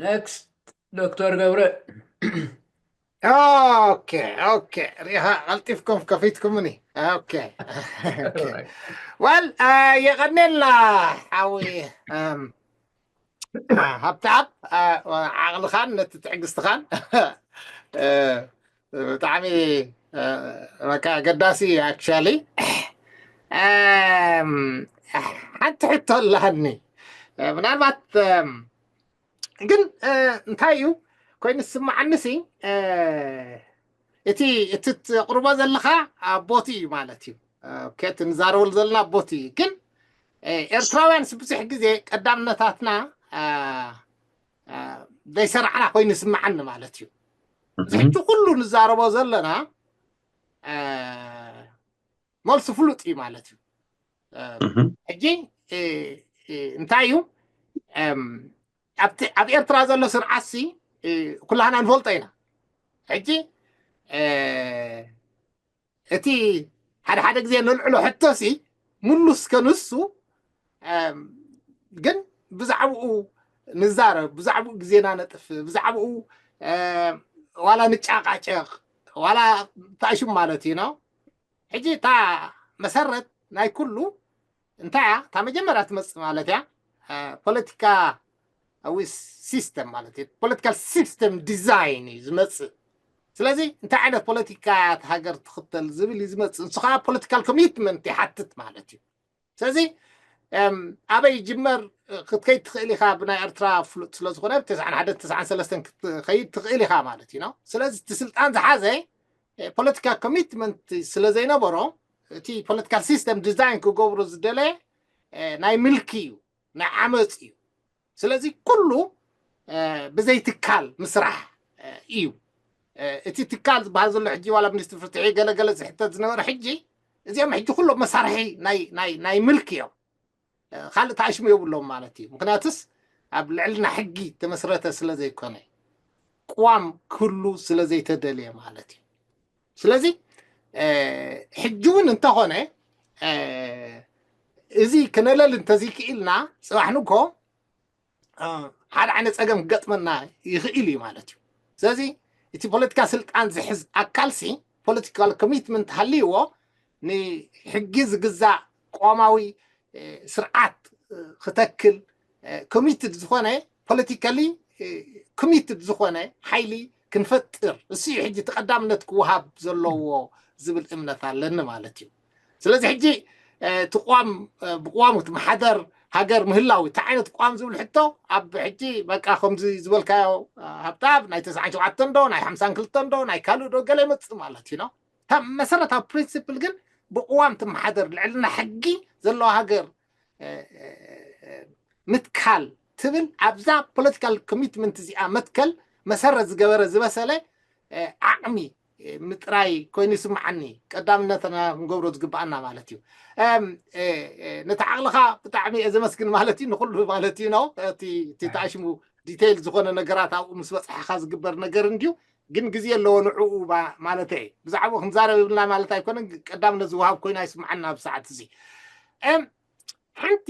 Next, ዶክተር ገብረ። Okay, okay. ሪኢኻ ቀልጢፍኩም ከፊትኩምኒ። Okay. Well, የቐኔልና ሓዊ ሃብተኣብ ዓቕልኻን ነቲ ትዕግስትኻን ብጣዕሚ በቃ ኣገዳሲ። Actually ሓንቲ ሕቶ ኣላሃኒ ምናልባት ግን እንታይ እዩ ኮይኑ ዝስምዓኒ ሲ እቲ እቲ ትቕርቦ ዘለኻ ኣቦቲ እዩ ማለት እዩ። ከትንዛረበሉ ዘለና ኣቦቲ እዩ። ግን ኤርትራውያን ብዙሕ ግዜ ቀዳምነታትና ዘይሰራዕና ኮይኑ ይስምዓኒ ማለት እዩ። ሕጂ ኩሉ ንዛረቦ ዘለና መልሱ ፍሉጥ እዩ ማለት እዩ። ሕጂ እንታይ እዩ ኣብ ኤርትራ ዘሎ ስርዓት ሲ ኩላህና ንፈልጦ ኢና። ሕጂ እቲ ሓደ ሓደ ግዜ ነልዕሎ ሕቶ ሲ ምሉስ ከንሱ ግን ብዛዕባኡ ንዛረብ፣ ብዛዕባኡ ግዜና ነጥፍ፣ ብዛዕባኡ ዋላ ንጫቃጨቅ ዋላ ታሽም ማለት እዩ ነው። ሕጂ እታ መሰረት ናይ ኩሉ እንታይ እያ? እታ መጀመርያ ትመፅእ ማለት እያ ፖለቲካ ዊ ሲስተም ማለት እዩ። ፖለቲካል ሲስተም ዲዛይን እዩ ዝመፅእ። ስለዚ እንታይ ዓይነት ፖለቲካ እያ እታ ሃገር ትኽተል ዝብል እዩ ዝመፅእ። ንሱ ከዓ ፖለቲካል ኮሚትመንት ይሓትት ማለት እዩ። ስለዚ ኣበይ ይጅመር ክትከይድ ትኽእል ኢኻ። ብናይ ኤርትራ ፍሉጥ ስለዝኾነ ብ ተስዓን ሓደን ተስዓን ሰለስተን ክትኸይድ ትኽእል ኢኻ ማለት እዩ ነው። ስለዚ እቲ ስልጣን ዝሓዘ ፖለቲካ ኮሚትመንት ስለ ዘይነበሮ እቲ ፖለቲካል ሲስተም ዲዛይን ክገብሮ ዝደለ ናይ ምልኪ እዩ፣ ናይ ዓመፅ እዩ። ስለዚ ኩሉ ብዘይ ትካል ምስራሕ እዩ። እቲ ትካል ዝበሃል ዘሎ ሕጂ ዋላ ሚኒስትሪ ፍትሒ ገለገለ ዝሕተት ዝነበረ ሕጂ እዚኦም ሕጂ ኩሎም መሳርሒ ናይ ምልኪ እዮም። ካልእ ተኣሽሙ የብሎም ማለት እዩ። ምክንያቱስ ኣብ ልዕልና ሕጊ ተመስረተ ስለ ዘይኮነ ቅዋም ክህሉ ስለ ዘይተደልየ ማለት እዩ። ስለዚ ሕጂ እውን እንተኾነ እዚ ክነለል እንተዘይክኢልና ፅባሕ ንግሆ ሓደ ዓይነት ፀገም ክገጥመና ይኽእል እዩ ማለት እዩ። ስለዚ እቲ ፖለቲካ ስልጣን ዝሕዝ ኣካል ሲ ፖለቲካል ኮሚትመንት ሃልይዎ ንሕጊ ዝግዛእ ቅዋማዊ ስርዓት ክተክል ኮሚትድ ዝኾነ ፖለቲካሊ ኮሚትድ ዝኾነ ሓይሊ ክንፈጥር እሱ እዩ ሕጂ ተቐዳምነት ክወሃብ ዘለዎ ዝብል እምነት ኣለኒ ማለት እዩ። ስለዚ ሕጂ እቲ ቅዋም ብቅዋም ክትመሓደር ሃገር ምህላው እንታይ ዓይነት ቅዋም ዝብል ሕቶ ኣብ ሕጂ በቃ ከምዚ ዝበልካዮ ሃብታብ ናይ ተስዓን ሸውዓተን ዶ ናይ ሓምሳን ክልተን ዶ ናይ ካልእ ዶ ገለ ይመፅእ ማለት እዩ ነው። እታ መሰረታዊ ፕሪንሲፕል ግን ብቅዋም ትመሓደር ልዕልና ሕጊ ዘለዋ ሃገር ምትካል ትብል ኣብዛ ፖለቲካል ኮሚትመንት እዚኣ መትከል መሰረት ዝገበረ ዝበሰለ ዓቕሚ ምጥራይ ኮይኑ ይስምዓኒ። ቀዳምነትና ክንገብሮ ዝግብኣና ማለት እዩ። ነቲ ዓቕልኻ ብጣዕሚ እየ ዘመስግን ማለት እዩ። ንኩሉ ማለት እዩ ነው እቲ ተኣሽሙ ዲቴይል ዝኾነ ነገራት ኣብኡ ምስ በፅሐኻ ዝግበር ነገር እንድዩ። ግን ግዜ ኣለዎ ንዕኡ ማለት እየ። ብዛዕባኡ ክንዛረብ ይብልና ማለት ኣይኮነን። ቀዳምነት ዝወሃብ ኮይኑ ኣይስምዓና ኣብ ሰዓት እዚ። ሓንቲ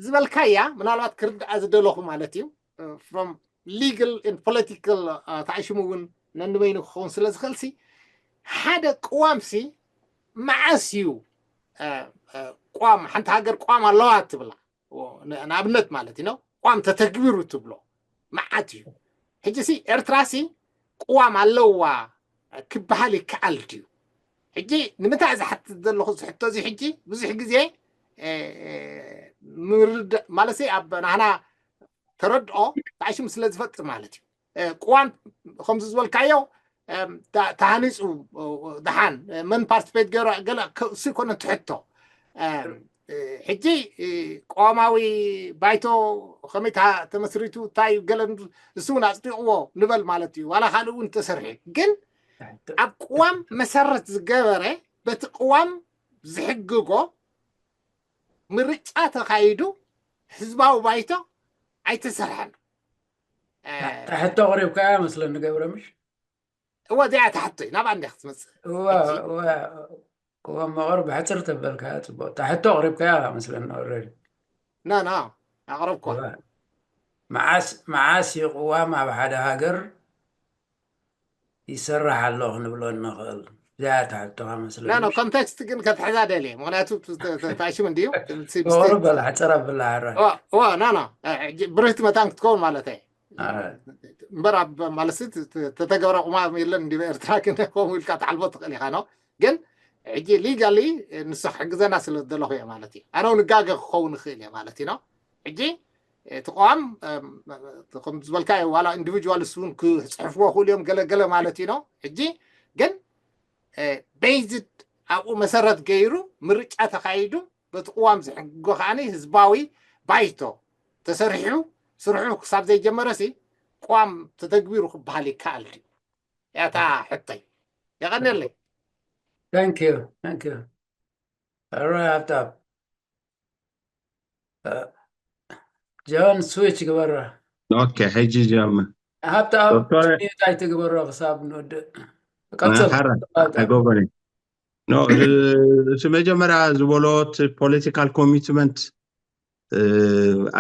ዝበልካያ ምናልባት ክርድኣ ዝደለኹ ማለት እዩ from legal and political ተኣሽሙ እውን ነንበይኑ ክኸውን ስለ ዝኽእል ሲ ሓደ ቅዋም ሲ መዓስ እዩ ቅዋም ሓንቲ ሃገር ቅዋም ኣለዋ ትብላ ንኣብነት ማለት እዩ ነው ቅዋም ተተግቢሩ ትብሎ መዓት እዩ። ሕጂ ሲ ኤርትራ ሲ ቅዋም ኣለዋ ክበሃል ይከኣል ድዩ? ሕጂ ንምንታይ ዝሓትት ዘለኹ ዝሕቶ እዚ ሕጂ ብዙሕ ግዜ ምርዳእ ማለት ኣብ ናህና ተረድኦ ተኣሽሙ ስለ ዝፈጥር ማለት እዩ። ቅዋም ከምዚ ዝበልካዮ ተሃኒፁ ደሓን መን ፓርቲስፔት ገይሩ ገለ እሱ ይኮነ ትሕቶ ሕጂ ቅዋማዊ ባይቶ ከመይ ተመስሪቱ እንታይ ገለ እሱ እውን ኣፅዲቕዎ ንበል ማለት እዩ። ዋላ ካልእ እውን ተሰርሒ ግን ኣብ ቅዋም መሰረት ዝገበረ በቲ ቅዋም ዝሕግጎ ምርጫ ተኻይዱ ህዝባዊ ባይቶ ኣይተሰርሐን። ሕቶ ኣቕሪብካያ መስለኒ ገብረ ምሽ እወ እዚኣ ትሓቶ እዩ ናብኣ እንዲያ ክትመፅእ እዋ እዋ እዋ መቐር ብሕፅር ተበልካያ ፅቡቅ እታ ሕቶ ኣቕሪብካያ መስለኒ ኦልሬዲ ና ና ኣቕረብኳ መዓስ መዓስ እዩ ቅዋም ኣብ ሓደ ሃገር ይሰርሕ ኣሎ ክንብሎ እንኽእል? እዚኣ እያ ሕቶኻ መስለኒ። ኖ ኖ፣ ኮንቴክስት ግን ከትሕዛ ደልየ፣ ምክንያቱ ተኣሽም እንድዩ። ቁሩብ በላ ሕፀር ኣብላ ሕራይ። ኖ ኖ፣ ብርህቲ መታን ክትከውን ማለት እየ። ኣረ፣ እምበር ኣብ ማለት ተተገብረ ቁማም የለን እንዲ ኤርትራ ግን ከምኡ ኢልካ ትሓልፎ ትኽእል ኢኻ ነው። ግን ሕጂ ሊጋሊ ንሱ ክሕግዘና ስለ ዝደለኹ እየ ማለት እዩ። ኣነ እውን እጋገ ክኸውን ይኽእል እየ ማለት እዩ ነው። ሕጂ እቲ ቅዋም ከም ዝበልካ ዋላ ኢንዲቪጁዋልስ እውን ክፅሕፍዎ ክእሉ እዮም ገለ ገለ ማለት እዩ ነው። ሕጂ ግን ቤዝድ ኣብኡ መሰረት ገይሩ ምርጫ ተኻይዱ በቲ ቅዋም ዝሕግጎ ከዓኒ ህዝባዊ ባይቶ ተሰሪሑ ስርሑ ክሳብ ዘይጀመረ ሲ ቅዋም ተተግቢሩ ክበሃል ይከኣል ድዩ? ያታ ሕቶይ። የቐንየለይ። Thank you, thank you. ኣረ ሃብታም ጆን ስዊች ግበራ። ኦኬ፣ ሕጂ ጀምር። ሃብታም ዶክተር እንታይ ትግበሮ ክሳብ ንወድእ? ቀጽል። ሓራ ኣይጎበኒ ኖ እቲ መጀመርያ ዝበሎ እቲ ፖለቲካል ኮሚትመንት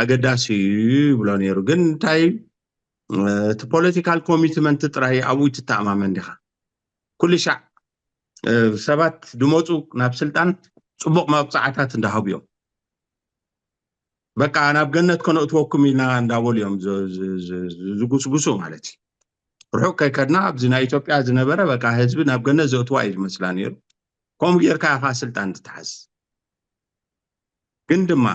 ኣገዳሲ እዩ ይብሎ ነይሩ። ግን እንታይ እቲ ፖለቲካል ኮሚትመንት ጥራይ ኣብኡ ትተኣማመን ዲኻ? ኩሉ ሻዕ ሰባት ድመፁ ናብ ስልጣን ፅቡቕ መብፃዕታት እንዳሃቡ እዮም። በቃ ናብ ገነት ከነእትወኩም ኢና እንዳበሉ እዮም ዝጉስጉሱ ማለት እዩ። ርሑቅ ከይከድና ኣብዚ ናይ ኢትዮጵያ ዝነበረ በቃ ህዝቢ ናብ ገነት ዘእትዋ እዩ ዝመስላ ነይሩ። ከምኡ ጌርካ ኢኻ ስልጣን ትትሓዝ። ግን ድማ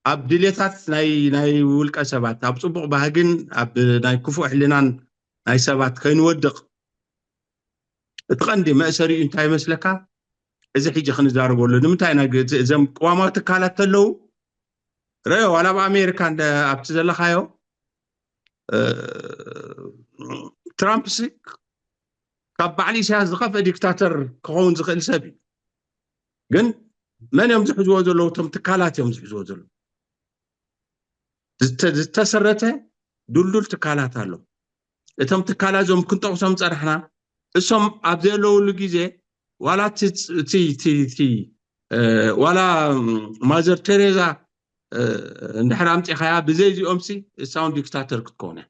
ኣብ ድሌታት ናይ ናይ ውልቀ ሰባት ኣብ ፅቡቕ ባህግን ኣብ ናይ ክፉእ ሕልናን ናይ ሰባት ከይንወድቕ እቲ ቀንዲ መእሰሪኡ እንታይ ይመስለካ? እዚ ሕጂ ክንዛረበሉ ንምንታይ ናይ እዞም ቅዋማዊ ትካላት ተለዉ ረዮ ዋላ ኣብ ኣሜሪካ እንደ ኣብቲ ዘለኻዮ ትራምፕ ሲ ካብ በዓል ኢሳያስ ዝኸፍአ ዲክታተር ክኸውን ዝኽእል ሰብ እዩ። ግን መን እዮም ዝሕዝዎ ዘለዉ? እቶም ትካላት እዮም ዝሕዝዎ ዘለዉ። ዝተሰረተ ድልዱል ትካላት ኣሎ። እቶም ትካላት እዞም ክንጠቕሶም ፀናሕና እሶም ኣብ ዘለውሉ ግዜ ዋላ ዋላ ማዘር ቴሬዛ እንድሕር ኣምፂኻያ ብዘይ እዚኦም ሲ እሳውን ዲክታተር ክትከውን እያ።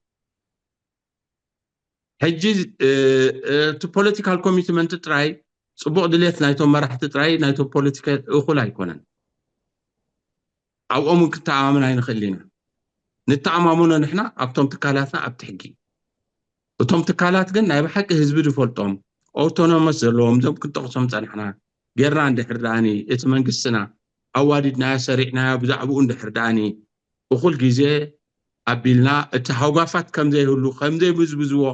ሕጂ እቲ ፖለቲካል ኮሚትመንት ጥራይ ፅቡቕ ድሌት ናይቶም መራሕቲ ጥራይ ናይቶም ፖለቲካ እኹል ኣይኮነን። ኣብኦም እውን ክተኣማመን ኣይንኽእል ኢና። ንተኣማመኖ ንሕና ኣብቶም ትካላትና ኣብቲ ሕጊ። እቶም ትካላት ግን ናይ ብሓቂ ህዝቢ ዝፈልጦም ኦውቶኖመስ ዘለዎም እዞም ክንጠቕሶም ፀናሕና ጌርና እንድሕር ደኣኒ እቲ መንግስትና ኣዋዲድናዮ ሰሪዕናዮ ብዛዕባኡ እንድሕር ደኣኒ እኹል ግዜ ኣቢልና እቲ ሃውጋፋት ከምዘይህሉ ከምዘይምዝብዝዎ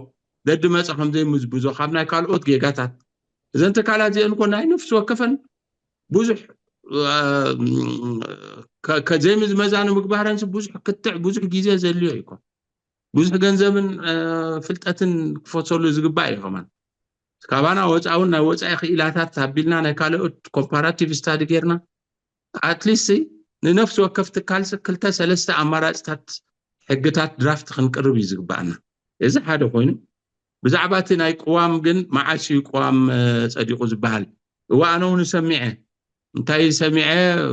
ደድመፀ ከምዘይምዝብዞ ካብ ናይ ካልኦት ጌጋታት እዘን ትካላት እዚአን እኮ ናይ ነፍሲ ወከፈን ብዙሕ ከዘይምዝመዛ ንምግባረን ብዙሕ ክትዕ ብዙሕ ግዜ ዘድልዮ እዩ። ብዙሕ ገንዘብን ፍልጠትን ክፈሰሉ ዝግባእ እዩ። ከማን ካባና ወፃ እውን ናይ ወፃኢ ክኢላታት ኣቢልና ናይ ካልኦት ኮምፓራቲቭ ስታዲ ጌርና ኣትሊስት ንነፍሲ ወከፍ ትካል ክልተ ሰለስተ ኣማራፅታት ሕግታት ድራፍት ክንቅርብ እዩ ዝግባኣና። እዚ ሓደ ኮይኑ ብዛዕባ እቲ ናይ ቅዋም ግን መዓስ እዩ ቅዋም ፀዲቑ ዝበሃል? እዋ ኣነ እውን ሰሚዐ እንታይ ሰሚዐ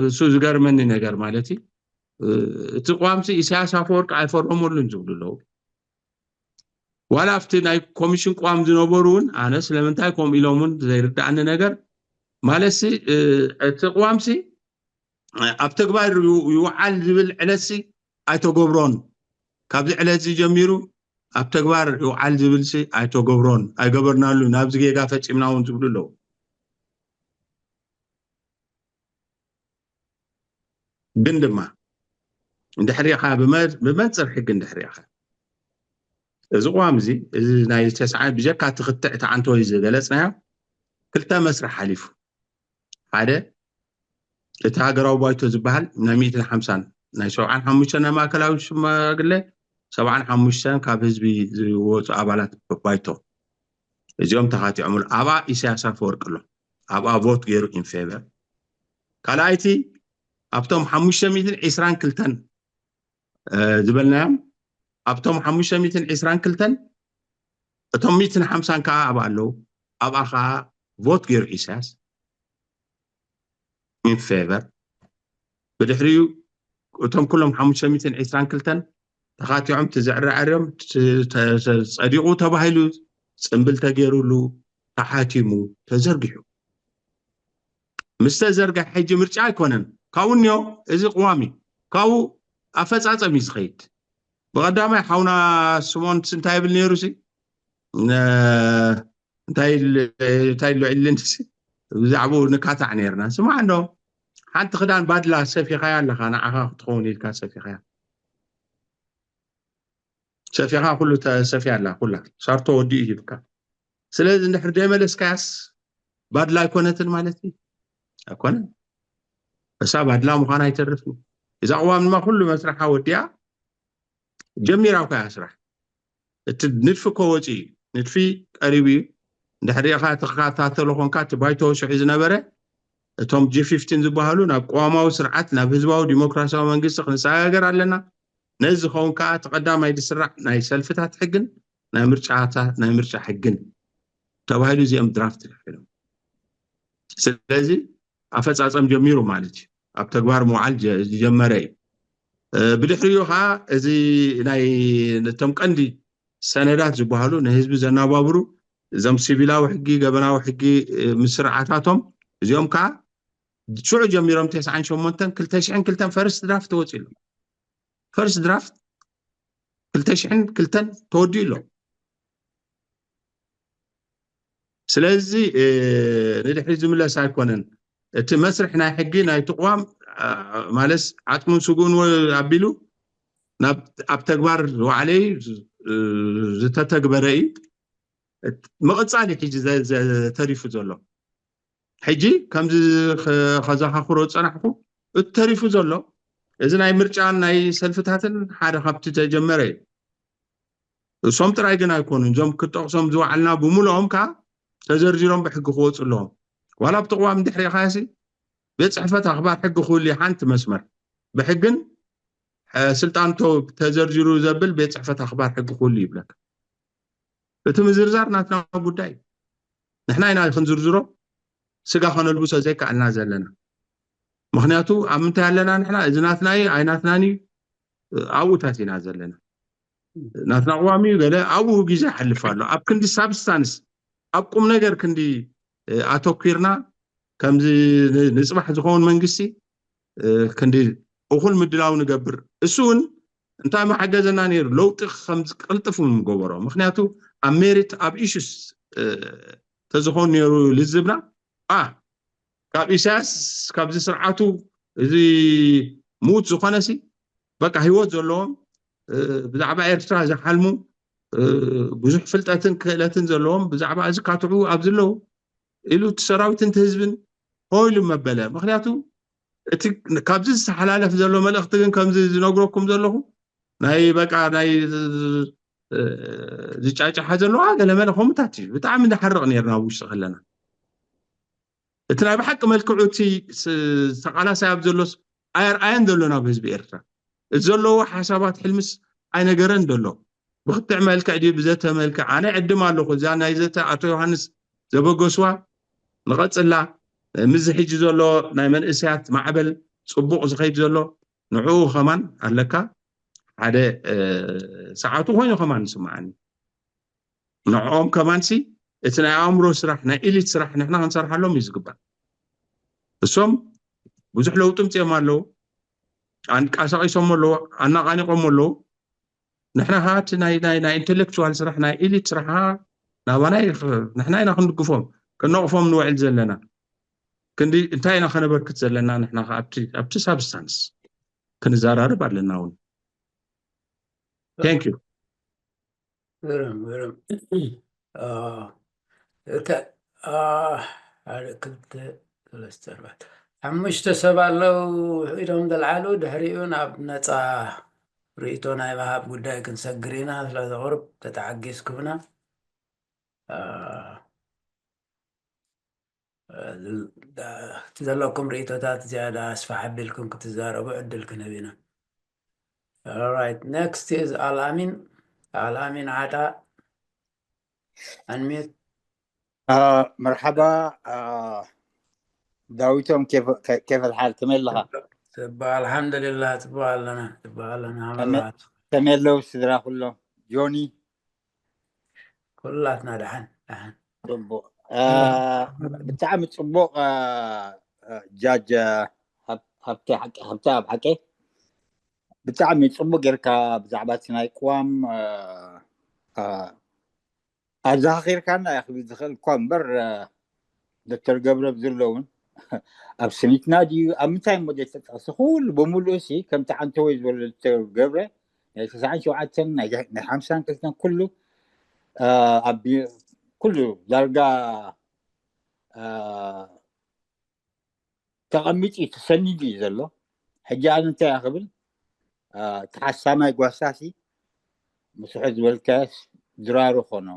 እሱ ዝገርመኒ ነገር ማለት እዩ እቲ ቅዋም ሲ ኢሳያስ ኣፈወርቂ ኣይፈረመሉን ዝብሉ ኣለዉ። ዋላ ኣብቲ ናይ ኮሚሽን ቅዋም ዝነበሩ እውን ኣነ ስለምንታይ ከምኡ ኢሎም እውን ዘይርዳእኒ ነገር ማለት ሲ እቲ ቅዋም ሲ ኣብ ተግባር ይውዓል ዝብል ዕለት ሲ ኣይተገብሮን። ካብዚ ዕለት እዚ ጀሚሩ ኣብ ተግባር ይውዓል ዝብል ሲ ኣይተገብሮን ኣይገበርናሉን ኣብዚ ጌጋ ፈፂምና እውን ዝብሉ ኣለዉ። ግን ድማ እንድሕር ሪኢኻ ብመንፅር ሕጊ እንድሕር ሪኢኻ እዚ ቅዋም እዚ እዚ ናይ ዝተስዓ ብጀካ ትኽትዕ ተዓንተወይ ዝገለፅናዮ ክልተ መስርሕ ሓሊፉ ሓደ እቲ ሃገራዊ ባይቶ ዝበሃል ናይ ሚእትን ሓምሳን ናይ ሰብዓን ሓሙሽተን ናይ ማእከላዊ ሽማግለ ሰብዓን ሓሙሽተን ካብ ህዝቢ ዝወፁ ኣባላት ባይቶ እዚኦም ተኻቲዖምሉ ኣብኣ ኢሳያስ ኣፈወርቂ ኣሎ ኣብኣ ቮት ገይሩ ኢንፌቨር ካልኣይቲ ኣብቶም ሓሙሽተ ሚእትን ዕስራን ክልተን ዝበልናዮም ኣብቶም ሓሙሽተ ሚእትን ዕስራን ክልተን እቶም ሚእትን ሓምሳን ከዓ ኣብኣ ኣለዉ ኣብኣ ከዓ ቮት ገይሩ ኢሳያስ ኢንፌቨር ብድሕሪኡ እቶም ኩሎም ሓሙሽተ ሚእትን ዕስራን ክልተን ተኻቲዖም፣ ተዘዕራዕርዮም፣ ተ- ተ- ተ- ጸዲቑ ተባሂሉ ጽምብል ተገይሩሉ፣ ተሓቲሙ፣ ተዘርጊሑ። ምስ ተዘርግሐ ሕጂ ምርጫ ኣይኮነን። ካብኡ እኒኦ፣ እዚ ቅዋም እዩ። ካብኡ ኣፈጻጸም እዩ ዝኸይድ። ብቐዳማይ ሓውና ስሞን እንታይ ይብል ነይሩ ሲ? ነ- እንታይ ል- እንታይ ልዕልን ሲ? ብዛዕባኡ ንካታዕ ነይርና። ስማዕ እንዶ፣ ሓንቲ ክዳን ባድላ ሰፊኻያ ኣለኻ፣ ንዓኻ ክትኸውን ኢልካ ሰፊኻያ። ሰፊኻ ኩሉ ተሰፊያ ኣላ፣ ኩላ ሳርቶ ወዲኡ ሂብካ። ስለዚ እንድሕር ደይመለስካያስ ባድላ ኣይኮነትን ማለት እዩ። ኣይኮነን። እሳ ባድላ ምዃን ኣይተርፍን። እዛ ቅዋም ድማ ኩሉ መስርሓ ወዲኣ ጀሚራ እኳ እያ ስራሕ። እቲ ንድፊ እኮ ወፂኡ እዩ። ንድፊ ቀሪቡ እዩ። እንድሕር ሪኢኻ ተኸታተሎ ኮንካ፣ እቲ ባይቶ ሽዑ ዝነበረ፣ እቶም ጂ ፊፍቲን ዝበሃሉ ናብ ቅዋማዊ ስርዓት፣ ናብ ህዝባዊ ዲሞክራሲያዊ መንግስቲ ክንሰጋገር ኣለና። ነዚ ዝኸውን ከዓ እቲ ቀዳማይ ዝስራዕ ናይ ሰልፍታት ሕግን ናይ ምርጫታት ናይ ምርጫ ሕግን ተባሂሉ እዚኦም ድራፍት ተልዒሎም። ስለዚ ኣፈፃፀም ጀሚሩ ማለት እዩ። ኣብ ተግባር ምውዓል ጀ- ዝጀመረ እዩ። እ፣ ብድሕሪኡ ከዓ እዚ ናይ ነቶም ቀንዲ ሰነዳት ዝበሃሉ ንህዝቢ ዘናባብሩ እዞም ሲቪላዊ ሕጊ፣ ገበናዊ ሕጊ፣ እ፣ ምስርዓታቶም እዚኦም ከዓ ሽዑ ጀሚሮም ተስዓን ሸሞንተን ክልተ ሽሕን ክልተን ፈርስት ድራፍት ተወፂሉ። ፈርስት ድራፍት ክልተ ሽሕን ክልተን ተወዲኡ ኣሎ። ስለዚ እ፣ ንድሕሪት ዝምለስ ኣይኮነን። እቲ መስርሕ ናይ ሕጊ ናይ ትቕዋም አ፣ ማለስ ዓፅሙን ስግኡን ወ- ኣቢሉ ናብ ኣብ ተግባር ዝወዓለ እዩ፣ ዝ- እ፣ ዝተተግበረ እዩ። እት- ምቕፃል እዩ ሕጂ ዘ- ዘ- ተሪፉ ዘሎ። ሕጂ ከምዚ ከ- ከዘኻኽሮ ዝፀናሕኩ፣ እቲ ተሪፉ ዘሎ እዚ ናይ ምርጫን ናይ ሰልፍታትን ሓደ ካብቲ ተጀመረ እዩ። እሶም ጥራይ ግን ኣይኮኑን። እዞም ክጠቕሶም ዝወዓልና ብምልኦም ከዓ ተዘርዚሮም ብሕጊ ክወፁ ኣለዎም። ዋላ ብቲ ቅዋም እንድሕር ኢኻሲ ቤት ፅሕፈት ኣኽባር ሕጊ ክህሉ እዩ። ሓንቲ መስመር ብሕግን ሐ- ስልጣን ተ- ተዘርዚሩ ዘብል ቤት ፅሕፈት ኣኽባር ሕጊ ክህሉ ይብለካ። እቲ ምዝርዛር ናትና ጉዳይ እዩ። ንሕና ኢና ክንዝርዝሮ ስጋ ከነልብሶ ዘይከኣልና ዘለና። ምክንያቱ ኣብ ምንታይ ኣለና ንሕና? እዚ ናትና እዩ ኣይናትናን እዩ ኣብኡታት ኢና ዘለና። ናትና ቅዋም እዩ ገለ ኣብኡ ግዜ ይሓልፍ ኣሎ። ኣብ ክንዲ ሳብስታንስ ኣብ ቁም ነገር ክንዲ እ፣ ኣተኲርና ከምዚ ን- ንፅባሕ ዝኸውን መንግስቲ እ፣ ክንዲ እኹል ምድላው ንገብር። እሱ እውን እንታይ መሓገዘና ነይሩ? ለውጢ ከም ዝቅልጥፍ እውን ምገበሮ። ምክንያቱ ኣብ ሜሪት ኣብ ኢሹስ ተዝኾን ነይሩ ልዝብና ኣ ካብ ኢሳያስ ካብዚ ስርዓቱ እዚ ምዉት ዝኾነሲ በቃ ህይወት ዘለዎም እ፣ ብዛዕባ ኤርትራ ዝሓልሙ እ፣ ብዙሕ ፍልጠትን ክእለትን ዘለዎም ብዛዕባ እዚ ካትዑ ኣብዚ ኣለዉ ኢሉ እቲ ሰራዊትን እቲ ህዝብን ሆ ኢሉ መበለ። ምክንያቱ እቲ ካብዚ ዝተሓላለፍ ዘሎ መልእኽቲ ግን ከምዚ ዝነግረኩም ዘለኹ ናይ በቃ ናይ እ፣ ዝጫጫሓ ዘለዋ ገለመለ ከምኡታት እዩ። ብጣዕሚ ንሓርቕ ነርና ኣብ ውሽጢ ከለና። እቲ ናይ ብሓቂ መልክዑ እቲ ስ- ተቓላሳይ ኣብ ዘሎስ ኣየርኣየን ዘሎ ናብ ህዝቢ ኤርትራ እቲ ዘለዎ ሓሳባት ሕልምስ ኣይነገረን ዘሎ። ብክትዕ መልክዕ ድዩ ብዘተ መልክዕ? ኣነ ዕድም ኣለኹ እዛ ናይ ዘተ ኣቶ ዮሃንስ ዘበገስዋ ንቐጽላ። ምስዚ ሕጂ ዘሎ ናይ መንእሰያት ማዕበል ጽቡቕ ዝኸይድ ዘሎ ንዕኡ ከማን ኣለካ ሓደ እ፣ ሰዓቱ ኮይኑ ከማን ይስምዓኒ። ንዕኦም ከማንሲ እቲ ናይ ኣእምሮ ስራሕ ናይ ኤሊት ስራሕ ንሕና ክንሰርሓሎም እዩ ዝግባእ። እሶም ብዙሕ ለውጢ ምፅኦም ኣለዉ፣ ኣንቀሳቂሶም ኣለዉ፣ ኣናቃኒቆም ኣለዉ። ንሕና ከዓ እቲ ናይ ናይ ናይ ኢንቴሌክቹዋል ስራሕ ናይ ኤሊት ስራሕ ከዓ ናባና ይኽ- ንሕና ኢና ክንድግፎም ክነቕፎም ንውዕል ዘለና። ክንዲ እንታይ ኢና ከነበርክት ዘለና ንሕና ከዓ ኣብቲ ኣብቲ ሳብስታንስ ክንዘራርብ ኣለና እውን። Thank you። ግርም ግርም። አ፣ እከ አ፣ ሓደ ክልተ ሰለስተ ኣርባዕተ ሓሙሽተ ሰብ ኣለዉ ኢዶም ዘልዓሉ። ድሕሪኡ ናብ ነፃ ርእይቶ ናይ ምሃብ ጉዳይ ክንሰግር ኢና። ስለ ዘቕርብ ተተሓጊዝኩምና አ፣ እቲ ዘለኩም ርእይቶታት ዝያዳ ኣስፋሕ ኣቢልኩም ክትዛረቡ ዕድል ክንህብ ኢና። Alright, next is ኣልኣሚን ኣልኣሚን ዓጣ። Unmute. መርሓባ ዳዊቶም፣ ኬፍ ኣልሓል፣ ከመይ ኣለኻ? ጽቡቅ ኣልሓምዱሊላህ። ጽቡቅ ኣለና ጽቡቅ ኣለና። ኣመት ከመይ ኣለዉ ስድራ ኩሎም? ጆኒ? ኩላትና ደሓን ደሓን። ጽቡቕ። አ፣ ብጣዕሚ ጽቡቕ። አ፣ አ፣ ጃጅ፣ አ፣ ሃብ-፣ ሃብተ ሓቂ፣ ሃብተ ኣብ ሓቂ ብጣዕሚ ጽቡቕ ጌርካ ብዛዕባ እቲ ናይ ቅዋም፣ አ፣ አ፣ ኣዘኻኺርካና እያ ክብል ዝኽእል እኳ እምበር፣ አ፣ ዶክተር ገብረ ብዝለውን ኣብ ስኒትና ድዩ ኣብ ምንታይ እሞ ዘይተጠቕሰ? ኩሉ ብምሉእ ሲ ከምቲ ዓንተወይ ዝበሎ ዶክተር ገብረ ናይ ተስዓን ሸውዓተን ናይ ናይ ሓምሳን ክልተን ኩሉ፣ አ፣ ኣብ ኩሉ ዳርጋ፣ አ፣ ተቐሚጡ እዩ፣ ተሰኒዱ እዩ ዘሎ። ሕጂ ኣነ እንታይ እያ ክብል፣ አ፣ እቲ ሓሳማይ ጓሳሲ ምስሑ ዝበልካስ ድራሩ ኾኖ።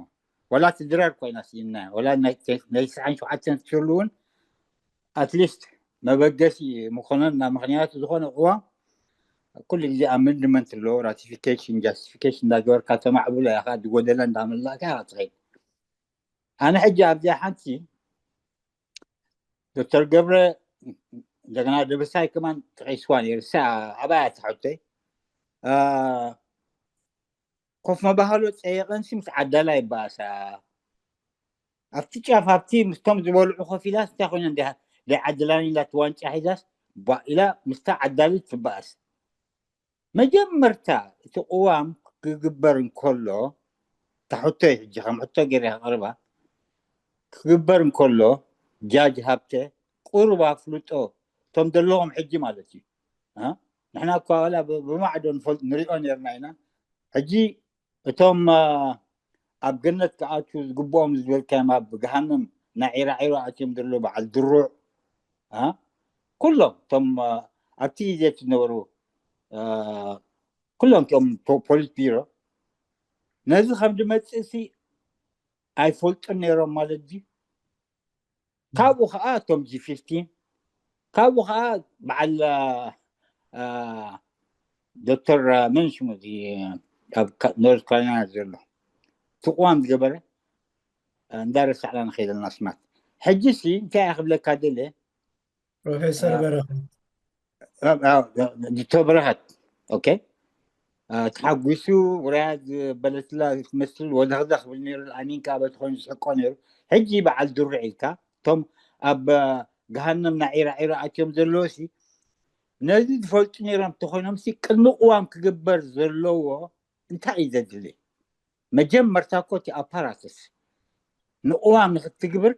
ዋላ እቲ ድራር ኮይና ስኢና፣ ዋላ ናይ ናይ ተስዓን ሸውዓተን ትሽሉ እውን ኣትሊስት መበገሲ ምኾነና። ምኽንያቱ ዝኾነ ቅዋም ኩሉ ግዜ ኣመንድመንት ኣለዎ፣ ራቲፊኬሽን፣ ጃስቲፊኬሽን እንዳገበርካ ተማዕብሎ ኢኻ፣ ዝጎደለ እንዳመላእካ ኢኻ ትኸይድ። ኣነ ሕጂ ኣብዚኣ ሓንቲ ዶክተር ገብረ እንደገና ደበሳይ ከማን ተቐይስዋ ነይሩ። እሳ ኣባያ ትሓቶይ፣ አ፣ ኮፍ መባህሎ ጸየቐንሲ ምስ ዓዳላ ይበኣሳ። ኣብቲ ጫፍ ኣብቲ ምስቶም ዝበልዑ ኮፍ ኢላስ እንታይ ኮይና እንዲያ ዘይዓድላን ኢላ እቲ ዋንጫ ሒዛስ ቧ ኢላ ምስታ ዓዳሊት ትበኣስ። መጀመርታ እቲ ቅዋም ክግበር እንከሎ፣ እታ ሕቶ እዩ ሕጂ ከም ሕቶ ገይረ ከቕርባ፣ ክግበር እንከሎ ጃጅ ሃብተ ቁሩብ ኣፍልጦ እቶም ዘለዎም ሕጂ ማለት እዩ። አ? ንሕና እኳ ዋላ ብ-፣ ብማዕዶ ንፈልጥ ንሪኦ ነርና ኢና። ሕጂ እቶም፣ አ፣ ኣብ ገነት ክኣትዉ ዝግብኦም ዝበልካዮም ኣብ ገሃነም ናይ ዒራዒሮ ኣትዮም ዘለዉ በዓል ድሩዕ፣ አ? ኩሎም እቶም፣ አ፣ ኣብቲ ግዜ ዝነበሩ፣ አ፣ ኩሎም እቶም ፖ-፣ ፖሊት ቢሮ ነዚ ከም ዝመጽእ ሲ ኣይፈልጡን ነይሮም ማለት ድዩ? ካብኡ ከዓ እቶም ጂ ፊፍቲን፣ ካብኡ ከዓ በዓል፣ አ፣ ዶክተር፣ አ፣ መን ሽሙ እዚ ኣብ ካ-፣ ኖርዝ ካሮላይና ዘሎ እቲ ቅዋም ዝገበረ፣ አ፣ እንዳረሳዕና ንኸይድ ኣለና ስማት። ሕጂ ሲ እንታይ እየ ክብለካ ደለ? ፕሮፌሰር አ፣ በረኸት። አ፣ አ፣ ዶክተር በረኸት፣ ኦኬ። አ፣ ተሓጒሱ ውራያት ዝበለትላ ክትመስል ወደኽደኽ ክብል ነይሩ። ኣሚን ከዓ በቲ ኮይኑ ዝስሕቆ ነይሩ። ሕጂ በዓል ድሩዕ ኢልካ እቶም ኣብ፣ አ፣ ገሃነም ናይ ዒራ ዒራ ኣትዮም ዘለዉ ሲ ነዚ ዝፈልጡ ነይሮም እንተኾይኖም ሲ ቅድሚ ቅዋም ክግበር ዘለዎ እንታይ እዩ ዘድሊ? መጀመርታ እኮ እቲ ኣፓራትስ ንቅዋም ንክትግብር፣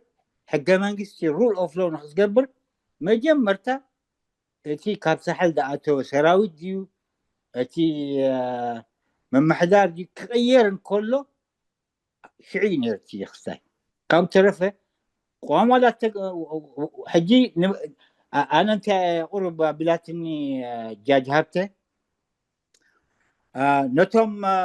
ሕገ መንግስቲ፣ ሩል ኦፍ ሎው ንክትገብር መጀመርታ እቲ ካብ ሳሕል ዝኣተወ ሰራዊት ድዩ፣ እቲ፣ አ፣ ምምሕዳር ድዩ ክቕየር እንከሎ ሽዑ እዩ ነይሩ እቲ ክስታይ። ካብ ተረፈ ቅዋም ዋላ እተ-፣ ሕጂ ን-፣ ኣ-፣ ኣነ እንታይ ቁሩብ ኣቢላትኒ፣ አ፣ ጃጅ ሃብተ፣ አ፣ ነቶም፣ አ፣